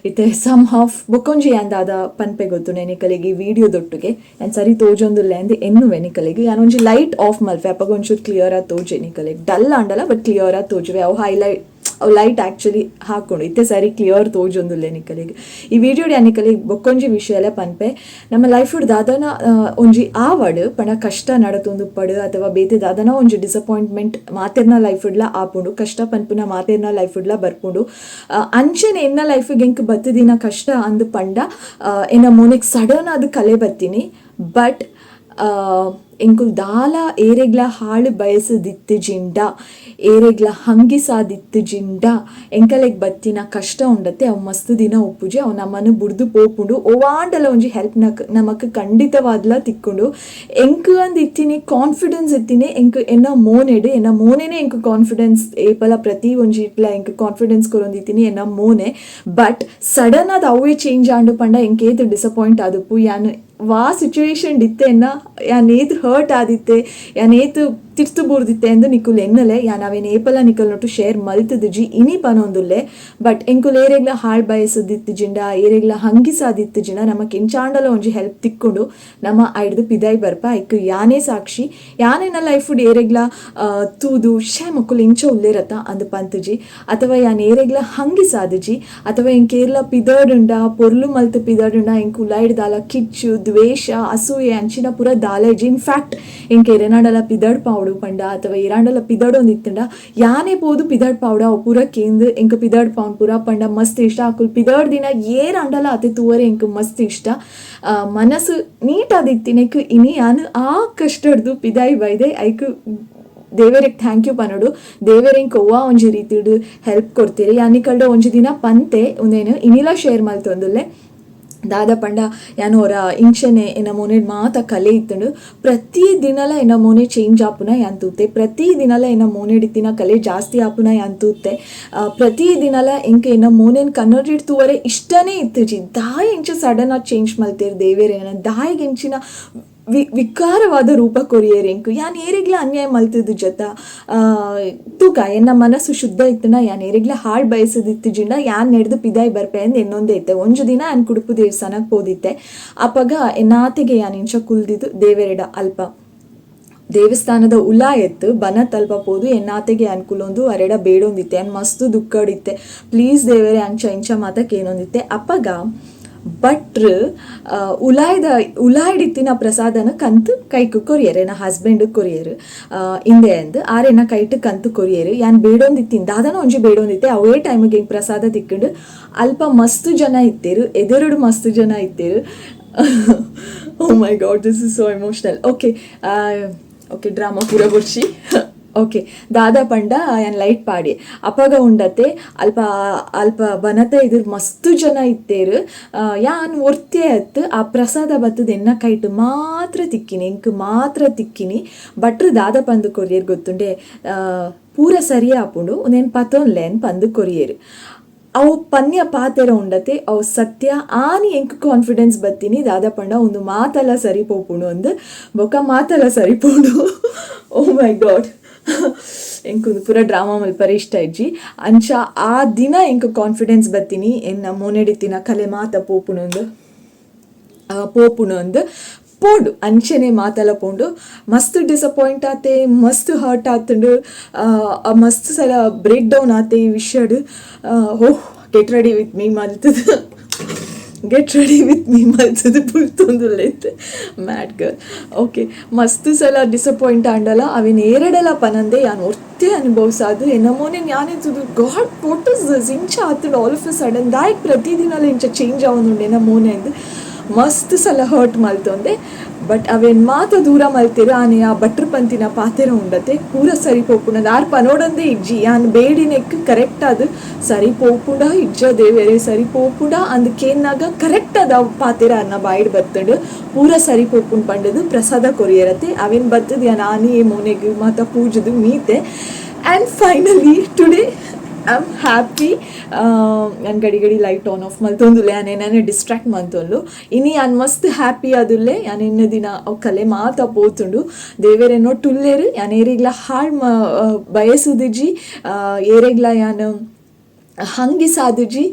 ಇತ್ತೆ ಸಮ್ ಹಾಫ್ ಬೊಕ್ಕೊಂಜಿ ಯಾನ್ ದಾದ ಪನ್ಪೆ ಗೊತ್ತುಂಡೆ ನಿಕಲೆಗ್? ಈ ವಿಡಿಯೋ ದೊಟ್ಟುಗೆ ಯಾನ್ ಸರಿ ತೋಜೊಂದುಲ್ಲೆ ಅಂದ್ ಎನ್ನುವೆ ನಿಕಲೆಗ್. ಯಾನ್ ಒಂಜಿ ಲೈಟ್ ಆಫ್ ಮಲ್ಪೆ, ಅಪಗ ಒಂಚೂರು ಕ್ಲಿಯರ್ ಆದ್ ತೋಜೆ ನಿಕಲೆಗ್. ಡಲ್ ಆಂಡಲ ಬಟ್ ಕ್ಲಿಯರ್ ಆದ್ ತೋಜುವೆ. ಅವು ಹೈಲೈಟ್, ಅವು ಲೈಟ್ ಆ್ಯಕ್ಚುಲಿ ಹಾಕೊಂಡು ಇತ್ತೆ ಸರಿ ಕ್ಲಿಯರ್ ತೋಜೊಂದುಲ್ಲೆ ನಿಕಲೆಗ್. ಈ ವಿಡಿಯೋ ಯಾನ್ ನಿಕಲೆಗ್ ಬೊಕ್ಕೊಂಜಿ ವಿಷಯ ಪನ್ಪೆ. ನಮ್ಮ ಲೈಫ್ ದಾದನ ಒಂಜಿ ಆವಡ್ ಪಂಡ ಕಷ್ಟ ನಡತೊಂದು ಪಡು ಅಥವಾ ಬೇತೆ ದಾದನ ಒಂಜಿ ಡಿಸಪಾಯಿಂಟ್ಮೆಂಟ್ ಮಾತೆರ್ನ ಲೈಫ್ಡ್ಲ ಆಪುಂಡು. ಕಷ್ಟ ಪನ್ಪುನ ಮಾತೆರ್ನ ಲೈಫ್ಡ್ಲ ಬರ್ಪುಂಡು. ಅಂಚನೆ ಎನ್ನ ಲೈಫ್ಗೆ ಎಂಕ್ ಬತ್ತದಿನ ಕಷ್ಟ ಅಂದ್ ಪಂಡ ಎನ್ನ ಮೋನೆಗ್ ಸಡನ್ ಆದ್ ಕಲೆ ಬತ್ತೀನಿ. ಬಟ್ ಎಂಕುಲು ದಾಲ ಏರೆಗ್ಲ ಹಾಳು ಬಯಸದಿತ್ತಿಜಿಂಡ, ಏರೆಗ್ಲ ಹಂಗಿಸಾದಿತ್ತಿಜಿಂಡ, ಎಂಕಲೆಗ್ ಬತ್ತಿನ ಕಷ್ಟ ಉಂಡತ್ತೆ ಅವು ಮಸ್ತ್ ದಿನ ಉಪ್ಪುಜಿ, ಅವು ನಮ್ಮನ್ನು ಬುಡ್ದು ಪೋಪುಂಡು. ಒವಾಂಡಲ ಒಂಜಿ ಹೆಲ್ಪ್ ನಕ್ ನಮಕ್ ಖಂಡಿತವಾದ್ಲ ತಿಕ್ಕುಂಡು. ಎಂಕ್ ಅಂದ್ ಇತ್ತಿನಿ ಕಾನ್ಫಿಡೆನ್ಸ್ ಇತ್ತಿನಿ ಎಂಕ್ ಎನ್ನ ಮೋನೆಡ್. ಎನ್ನ ಮೋನೆನೆ ಎಂಕ್ ಕಾನ್ಫಿಡೆನ್ಸ್. ಏಪಲ ಪ್ರತಿ ಒಂಜಿ ಇಟ್ಲ ಎಂಕ್ ಕಾನ್ಫಿಡೆನ್ಸ್ ಕೊರೊಂದಿತ್ತಿನಿ ಎನ್ನ ಮೋನೆ. ಬಟ್ ಸಡನ್ ಆದ್ ಅವೇ ಚೇಂಜ್ ಆಂಡು ಪಂಡ ಎಂಕ್ ಏತ್ ಡಿಸಪಾಯಿಂಟ್ ಆದುಪ್ಪು, ಯಾನ್ ವಾ ಸಿಚುವೇಶನ್ ಇತ್ತೆ, ಎನ್ನ ಯಾನ್ ಏತ್ ಹರ್ಟ್ ಆದಿತ್ತೆ, ಯಾನ್ ಏತ್ ತಿರ್ತು ಬೂರ್ದಿತ್ತೆ ಅಂದ್ ನಿಕುಲು ಎನ್ನಲೆ. ಯಾನ್ ಅವೇನ್ ಏಪಲ ನಿಕಲ್ ನೊಟ್ಟು ಶೇರ್ ಮಲ್ತುದಿಜಿ, ಇನಿ ಪನೊಂದುಲ್ಲೆ. ಬಟ್ ಎಂಕುಲು ಏರೆಗ್ಲ ಹಾಳ್ ಬಯಸದಿತ್ತಿಜಿಂಡ, ಏರೆಗ್ಲ ಹಂಗಿಸಾದಿತ್ತಿಜಿಂಡ, ನಮಕ್ ಎಂಚಾಂಡಲ ಒಂಜಿ ಹೆಲ್ಪ್ ತಿಕ್ಕುಂಡು, ನಮ ಐಡ್ದ್ ಪಿದಾಯಿ ಬರ್ಪ. ಐಕ್ ಯಾನೇ ಸಾಕ್ಷಿ. ಯಾನೆನ್ನ ಲೈಫ್ ಏರೆಗ್ಲ ತೂದು ಶೇ ಮೊಕುಲು ಇಂಚ ಉಲ್ಲೇರತ್ತ ಅಂದ್ ಪಂತುಜಿ, ಅಥವಾ ಯಾನ್ ಏರೆಗ್ಲ ಹಂಗಿಸಾದಿಜಿ, ಅಥವಾ ಎಂಕ್ ಏರ್ಲ ಪಿದರ್ಡುಂಡ ಪೊರ್ಲು ಮಲ್ತ್ ಪಿದರ್ಡುಂಡ ಎಂಕ್ ಉಲಾಯ್ಡ್ ದಾಲ ಕಿಚ್ಚು, ದ್ವೇಷ, ಅಸೂಯೆ ಅಂಚಿನ ಪೂರ ದಾಲ ಇಜ್ಜಿ. ಇನ್ಫ್ಯಾಕ್ಟ್ ಎಂಕ್ ಏರೆನಾಂಡಲ ಪಿದರ್ಡ್ ಪಾವೊಡು ಪಂಡ ಅಥವಾ ಏರಾಂಡಲ ಪಿದಡೊಂದು ಇತ್ತುಂಡ ಯಾನೇ ಪೋದು ಪಿದರ್ಡ್ ಪಾವಡ. ಅವು ಪೂರ ಕೇಂದ್ ಎಂಕ್ ಪಿದರ್ಡ್ ಪಾವನ್ ಪೂರ ಪಂಡ ಮಸ್ತ್ ಇಷ್ಟ. ಅಕುಲು ಪಿದರ್ಡ್ ದಿನ ಏರಾಂಡಲ ಅತೆ ತೂವರೆ ಎಂಕ್ ಮಸ್ತ್ ಇಷ್ಟ. ಮನಸ್ಸು ನೀಟಾದ್ ಇತ್ತಿನೆಕ್ ಇನಿ ಯಾನ್ ಆ ಕಷ್ಟಡ್ದು ಪಿದಾಯಿ ಬೈದೆ. ಐಕ್ ದೇವೆರೆಗ್ thank you ಪನೊಡು. ದೇವೆರೆಂಕ್ ಒವ್ವಾ ಒಂಜಿ ರೀತಿಡ್ ಹೆಲ್ಪ್ ಕೊರ್ತೆರ್. ಯಾನ್ ನಿಕಲ್ಡ ಒಂಜಿ ದಿನ ಪಂತೆ, ಉಂದೇನ್ ಇನಿಲ ಶೇರ್ ಮಲ್ತೊಂದುಲ್ಲೆ. ದಾದ ಪಂಡ ಯಾನ್ ಒರ ಇಂಚನೆ ಎನ್ನ ಮೋನೆಡ್ ಮಾತ ಕಲೆ ಇತ್ತುಂಡು. ಪ್ರತಿ ದಿನಲ ಎನ್ನ ಮೋನೆ ಚೇಂಜ್ ಆಪುನ ಯಾನ್ ತೂತೆ. ಪ್ರತಿ ದಿನಲ ಎನ್ನ ಮೋನೆಡ್ ಇತ್ತಿನ ಕಲೆ ಜಾಸ್ತಿ ಆಪುನ ಯಾನ್ ತೂತೆ. ಪ್ರತಿ ದಿನಲ ಎಂಕ್ ಎನ್ನ ಮೋನೆನ್ ಕನ್ನಡಿಡ್ ತೂವರೆ ಇಷ್ಟನೇ ಇತ್ತುಜಿ. ದಾಯೆ ಇಂಚ ಸಡನ್ ಆದ್ ಚೇಂಜ್ ಮಲ್ತೆರ್ ದೇವೆರ್ ಎನನ್? ದಾಯೆಗ್ ಇಂಚಿನ ವಿಕಾರವಾದ ರೂಪ ಕೊರಿಯೆರ್ ಎಂಕ್. ಯಾನ್ ಏರೆಗ್ಲಾ ಅನ್ಯಾಯ ಮಲ್ತ್ದಿಜತ್ತ. ತೂಕ, ಎನ್ನ ಮನಸ್ಸು ಶುದ್ಧ ಇತ್ತ್ಂಡ, ಯಾನ್ ಏರೆಗ್ಲಾ ಹಾಳ್ ಬಯಸದ್ ಇತ್ತಿಜಿಂಡ ಯಾನ್ ನೆಡ್ದ್ ಪಿದಾಯಿ ಬರ್ಪೆ ಅಂದ್ ಎನ್ನೊಂದೇ ಇತ್ತೆ. ಒಂಜಿ ದಿನ ಯಾನ್ ಕುಡುಪು ದೇವಸ್ಥಾನಗ್ ಪೋದಿತ್ತೆ. ಅಪಗ ಎನ್ನಾತೆಗೆ ಯಾನ್ ಇಂಚ ಕುಲ್ದಿದ್ ದೇವೆರೆಡ ಅಲ್ಪ ದೇವಸ್ಥಾನದ ಉಲಾಯೆತ್ತ್ ಬನತಲ್ಪ ಪೋದು ಎನ್ನಾತೆಗೆ ಯಾನ್ ಕುಲೊಂದು ಅರೆಡ ಬೇಡೊಂದಿತ್ತೆ. ಯಾನ್ ಮಸ್ತ್ ದುಃಖಡಿತ್ತೆ. ಪ್ಲೀಸ್ ದೇವೆರೆ ಅಂಚ ಇಂಚ ಮಾತ ಕೇನೊಂದಿತ್ತೆ. ಅಪಗ ಭಟ್ರ್ ಉಲಾಯ್ದ ಉಲಾಯ್ಡಿತ್ತಿನ ಪ್ರಸಾದನ್ ಕಂತ್ ಕೈಕ್ ಕೊರಿಯೆರ್. ಎನ್ನ ಹಸ್ಬೆಂಡ್ ಕೊರಿಯೆರ್. ಇಂದೆ ಅಂದ್ ಆರ್ ಎನ್ನ ಕೈಟ್ ಕಂತ್ ಕೊರಿಯೆರ್. ಯಾನ್ ಬೇಡೊಂದಿತ್ತಿನ ದಾದನ ಒಂಜಿ ಬೇಡೊಂದಿತ್ತೆ. ಅವೇ ಟೈಮ್ಗ್ ಎಂಕ್ ಪ್ರಸಾದ ತಿಕ್ಕ್ಂಡ್. ಅಲ್ಪ ಮಸ್ತ್ ಜನ ಇತ್ತೆರ್. ಎದುರುಡು ಮಸ್ತ್ ಜನ ಇತ್ತೆರ್. Oh my God, this is so emotional. Okay, okay, drama ಪೂರ ಬೊಡ್ಚಿ. ಓಕೆ, ದಾದ ಪಂಡ ಯಾನ್ ಲೈಟ್ ಪಾಡಿ ಅಪಗ ಉಂಡತೆ ಅಲ್ಪ ಅಲ್ಪ ಬನತ ಎದುರು ಮಸ್ತ್ ಜನ ಇತ್ತೆರ್. ಯಾನ್ ಒರ್ತೆ ಅತ್ತ್. ಆ ಪ್ರಸಾದ ಬತ್ತುದು ಎನ್ನ ಕೈಟ್ ಮಾತ್ರ ತಿಕ್ಕಿನಿ, ಎಂಕ್ ಮಾತ್ರ ತಿಕ್ಕಿನಿ. ಭಟ್ರ್ ದಾದ ಪಂದ್ ಕೊರಿಯೆರ್ ಗೊತ್ತುಂಡೆ? ಪೂರ ಸರಿ ಆಪುಂಡು, ಉಂದೆನ್ ಪತೊನ್ಲೆ ಪಂದ್ ಕೊರಿಯೆರ್. ಅವು ಪನ್ಯ ಪಾತೆರ ಉಂಡತೆ, ಅವು ಸತ್ಯ. ಆನಿ ಎಂಕ್ ಕಾನ್ಫಿಡೆನ್ಸ್ ಬತ್ತಿನಿ, ದಾದ ಪಂಡ ಉಂದು ಮಾತಲ ಸರಿ ಪೋಪುಂಡು ಅಂದ್. ಬೊಕ ಮಾತಲ ಸರಿ ಪೋಂಡು. ಓ ಮೈ ಗಾಡ್, ಎಂಕ್ ಉಂದು ಪೂರ ಡ್ರಾಮಾ ಮಲ್ಪರೆ ಇಷ್ಟ ಇಜ್ಜಿ. ಅಂಚ ಆ ದಿನ ಎಂಕ್ ಕಾನ್ಫಿಡೆನ್ಸ್ ಬತ್ತಿನಿ, ಎನ್ನ ಮೋನೆಡಿತ್ತಿನ ಕಲೆ ಮಾತ ಪೋಪುಂಡು, ಪೋಪುಂಡು ಅಂದ್. ಪೋಂಡು, ಅಂಚೆನೆ ಮಾತಲ ಪೋಂಡು. ಮಸ್ತ್ ಡಿಸಪಾಯಿಂಟ್ ಆತೆ, ಮಸ್ತ್ ಹರ್ಟ್ ಆತುಂಡು, ಮಸ್ತ್ ಸಲ ಬ್ರೇಕ್ ಡೌನ್ ಆತೆ ಈ ವಿಷಯಡ್. ಓಹ್, ಗೆಟ್ ರೆಡಿ ವಿತ್ ಮೀ ಮಲ್ತದ, ಗೆಟ್ ರೆಡಿ ವಿತ್ ಮೀ ಮಲ್ತದ ಬುಲ್ತೊಂದುಲ್ಲೆತ್, ಮ್ಯಾಡ್ ಗರ್ಲ್. ಓಕೆ, ಮಸ್ತ್ ಸಲ ಡಿಸಪಾಯಿಂಟ್ ಆಂಡಲ ಅವೆನ್ ಏರೆಡಲ ಪನಂದೆ ಯಾನ್ ಒರ್ತೆ ಅನುಭವಿಸಾದ್ ಎನ್ನ ಮೋನೆನ್ ಯಾನೆ ತೂದು, ಗಾಡ್, what is this? ಇಂಚ ಆತುಂಡು ಆಲ್ ಆಫ್ ಎ ಸಡನ್, ದಾಯೆಗ್ ಪ್ರತಿದಿನಲ ಇಂಚ ಚೇಂಜ್ ಆವೊಂದುಂಡು ಎನ್ನ ಮೋನೆ ಅಂದ್ ಮಸ್ತ್ ಸಲ ಹರ್ಟ್ ಮಲ್ತೊಂದೆ. ಬಟ್ ಅವೆನ್ ಮಾತ ದೂರ ಮಲ್ತೆರ್ ಆನೆ ಆ ಭಟ್ರ್ ಪಂತಿನ ಪಾತೆರ ಉಂಡತೆ, ಪೂರ ಸರಿ ಪೋಪುಂಡು. ಆರ್ ಪನೋಡಂದೇ ಇಜ್ಜಿ, ಯಾನ್ ಬೇಡಿನೆಕ್ ಕರೆಕ್ಟ್ ಆದ್ ಸರಿ ಪೋಪುಂಡ ಇಜ್ಜ ದೇವೆರೆ, ಸರಿ ಪೋಪುಂಡ ಅಂದ್ ಕೇನ್ನಗ ಕರೆಕ್ಟ್ ಆದ್ ಅವ್ ಪಾತೆರ ಆರ್ನ ಬಾಯಿಡ್ ಬತ್ತ್ಂಡ್. ಪೂರ ಸರಿ ಪೋಪುಂಡು ಪಂಡ್ದ್ ಪ್ರಸಾದ ಕೊರಿಯೆರತೆ. ಅವೆನ್ ಬತ್ತ್ದ್ ಯಾನ್ ಆನಿಯೇ ಮೋನೆಗ್ ಮಾತ ಪೂಜುದು ಮೀತೆ. And finally today I am happy. ಯಾನ್ ಗಡಿ ಗಡಿ ಲೈಟ್ ಆನ್ ಆಫ್ ಮಲ್ತೊಂದುಲ್ಲೆ, ಯಾನ್ ಏನಾನೆ ಡಿಸ್ಟ್ರಾಕ್ಟ್ ಮಲ್ತೊಂದು. ಇನಿ ಯಾನ್ ಮಸ್ತ್ ಹ್ಯಾಪಿ ಆದುಲ್ಲೆ. ಯಾನ್ ಎನ್ನ ದಿನ ಅವು ಕಲೆ ಮಾತ ಪೋತುಂಡು, ದೇವೆರೆನೊಟ್ಟುಲ್ಲೆರ್. ಯಾನ್ ಏರೆಗ್ಲ ಹಾಳ್ ಬಯಸುದಿಜಿ, ಏರೆಗ್ಲ ಯಾನ್ ಹಂಗಿಸಾದುಜಿ,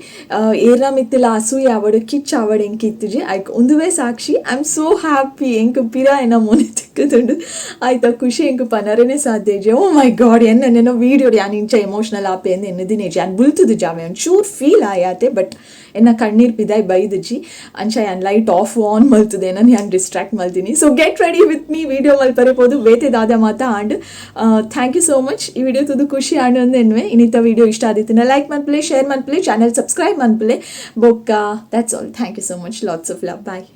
ಏರ್ನ ಮಿತ್ತುಲ ಅಸೂಯೆ ಆವಡ್ ಕಿಚ್ ಆವಡ್ ಎಂಕ್ ಇತ್ತುಜಿ. ಐಕ್ ಉಂದುವೇ ಸಾಕ್ಷಿ. I am so happy. ಎಂಕ್ ಪಿರ ಎನ್ನ ಮೋನೆ ತಿಕ್ಕುದುಂಡು. ಐತ ಖುಷಿ ಎಂಕ್ ಪನರೆನೆ ಸಾಧ್ಯ ಇಜ್ಜಿ. ಓ ಮೈ ಗಾಡ್, ಎನ್ನ ನೆನ ವೀಡಿಯೋಡ್ ಯಾನ್ ಇಂಚ ಎಮೋಷನಲ್ ಆಪೆ ಅಂದ್ ಎನ್ನುದಿನೇಜಿ. ಯಾನ್ ಬುಲ್ತುದುಜಿ, ಅವೆ ಒಂಚೂರು ಫೀಲ್ ಆಯಾತೆ, ಬಟ್ ಎನ್ನ ಕಣ್ಣೀರ್ ಪಿದಾಯ್ ಬೈದುಜಿ. ಅಂಚ ಯಾನ್ ಲೈಟ್ ಆಫ್ ಆನ್ ಮಲ್ತುದೆ ಎನನ್ ಯಾನ್ distract ಮಲ್ತಿನಿ. So get ready with me video ಮಲ್ಪರೆ ಪೋದು ಬೇತೆ ದಾದ ಮಾತ and thank you so much. ಈ ವಿಡಿಯೋ ತೂದು ಖುಷಿ ಆಂಡ್ ಅಂದ್ ಎನ್ನುವೆ. ಇನ್ನಿತ ವಿಡಿಯೋ ಇಷ್ಟ ಆದಿತ್ತಿನ ಲೈಕ್ ಮನ್ಪುಲೆ, ಶೇರ್ ಮನ್ಪುಲೆ, ಚಾನಲ್ ಸಬ್ಸ್ಕ್ರೈಬ್ ಮನ್ಪುಲೆ. ಬೊಕ್ಕ that's all. Thank you so much. Lots of love. Bye.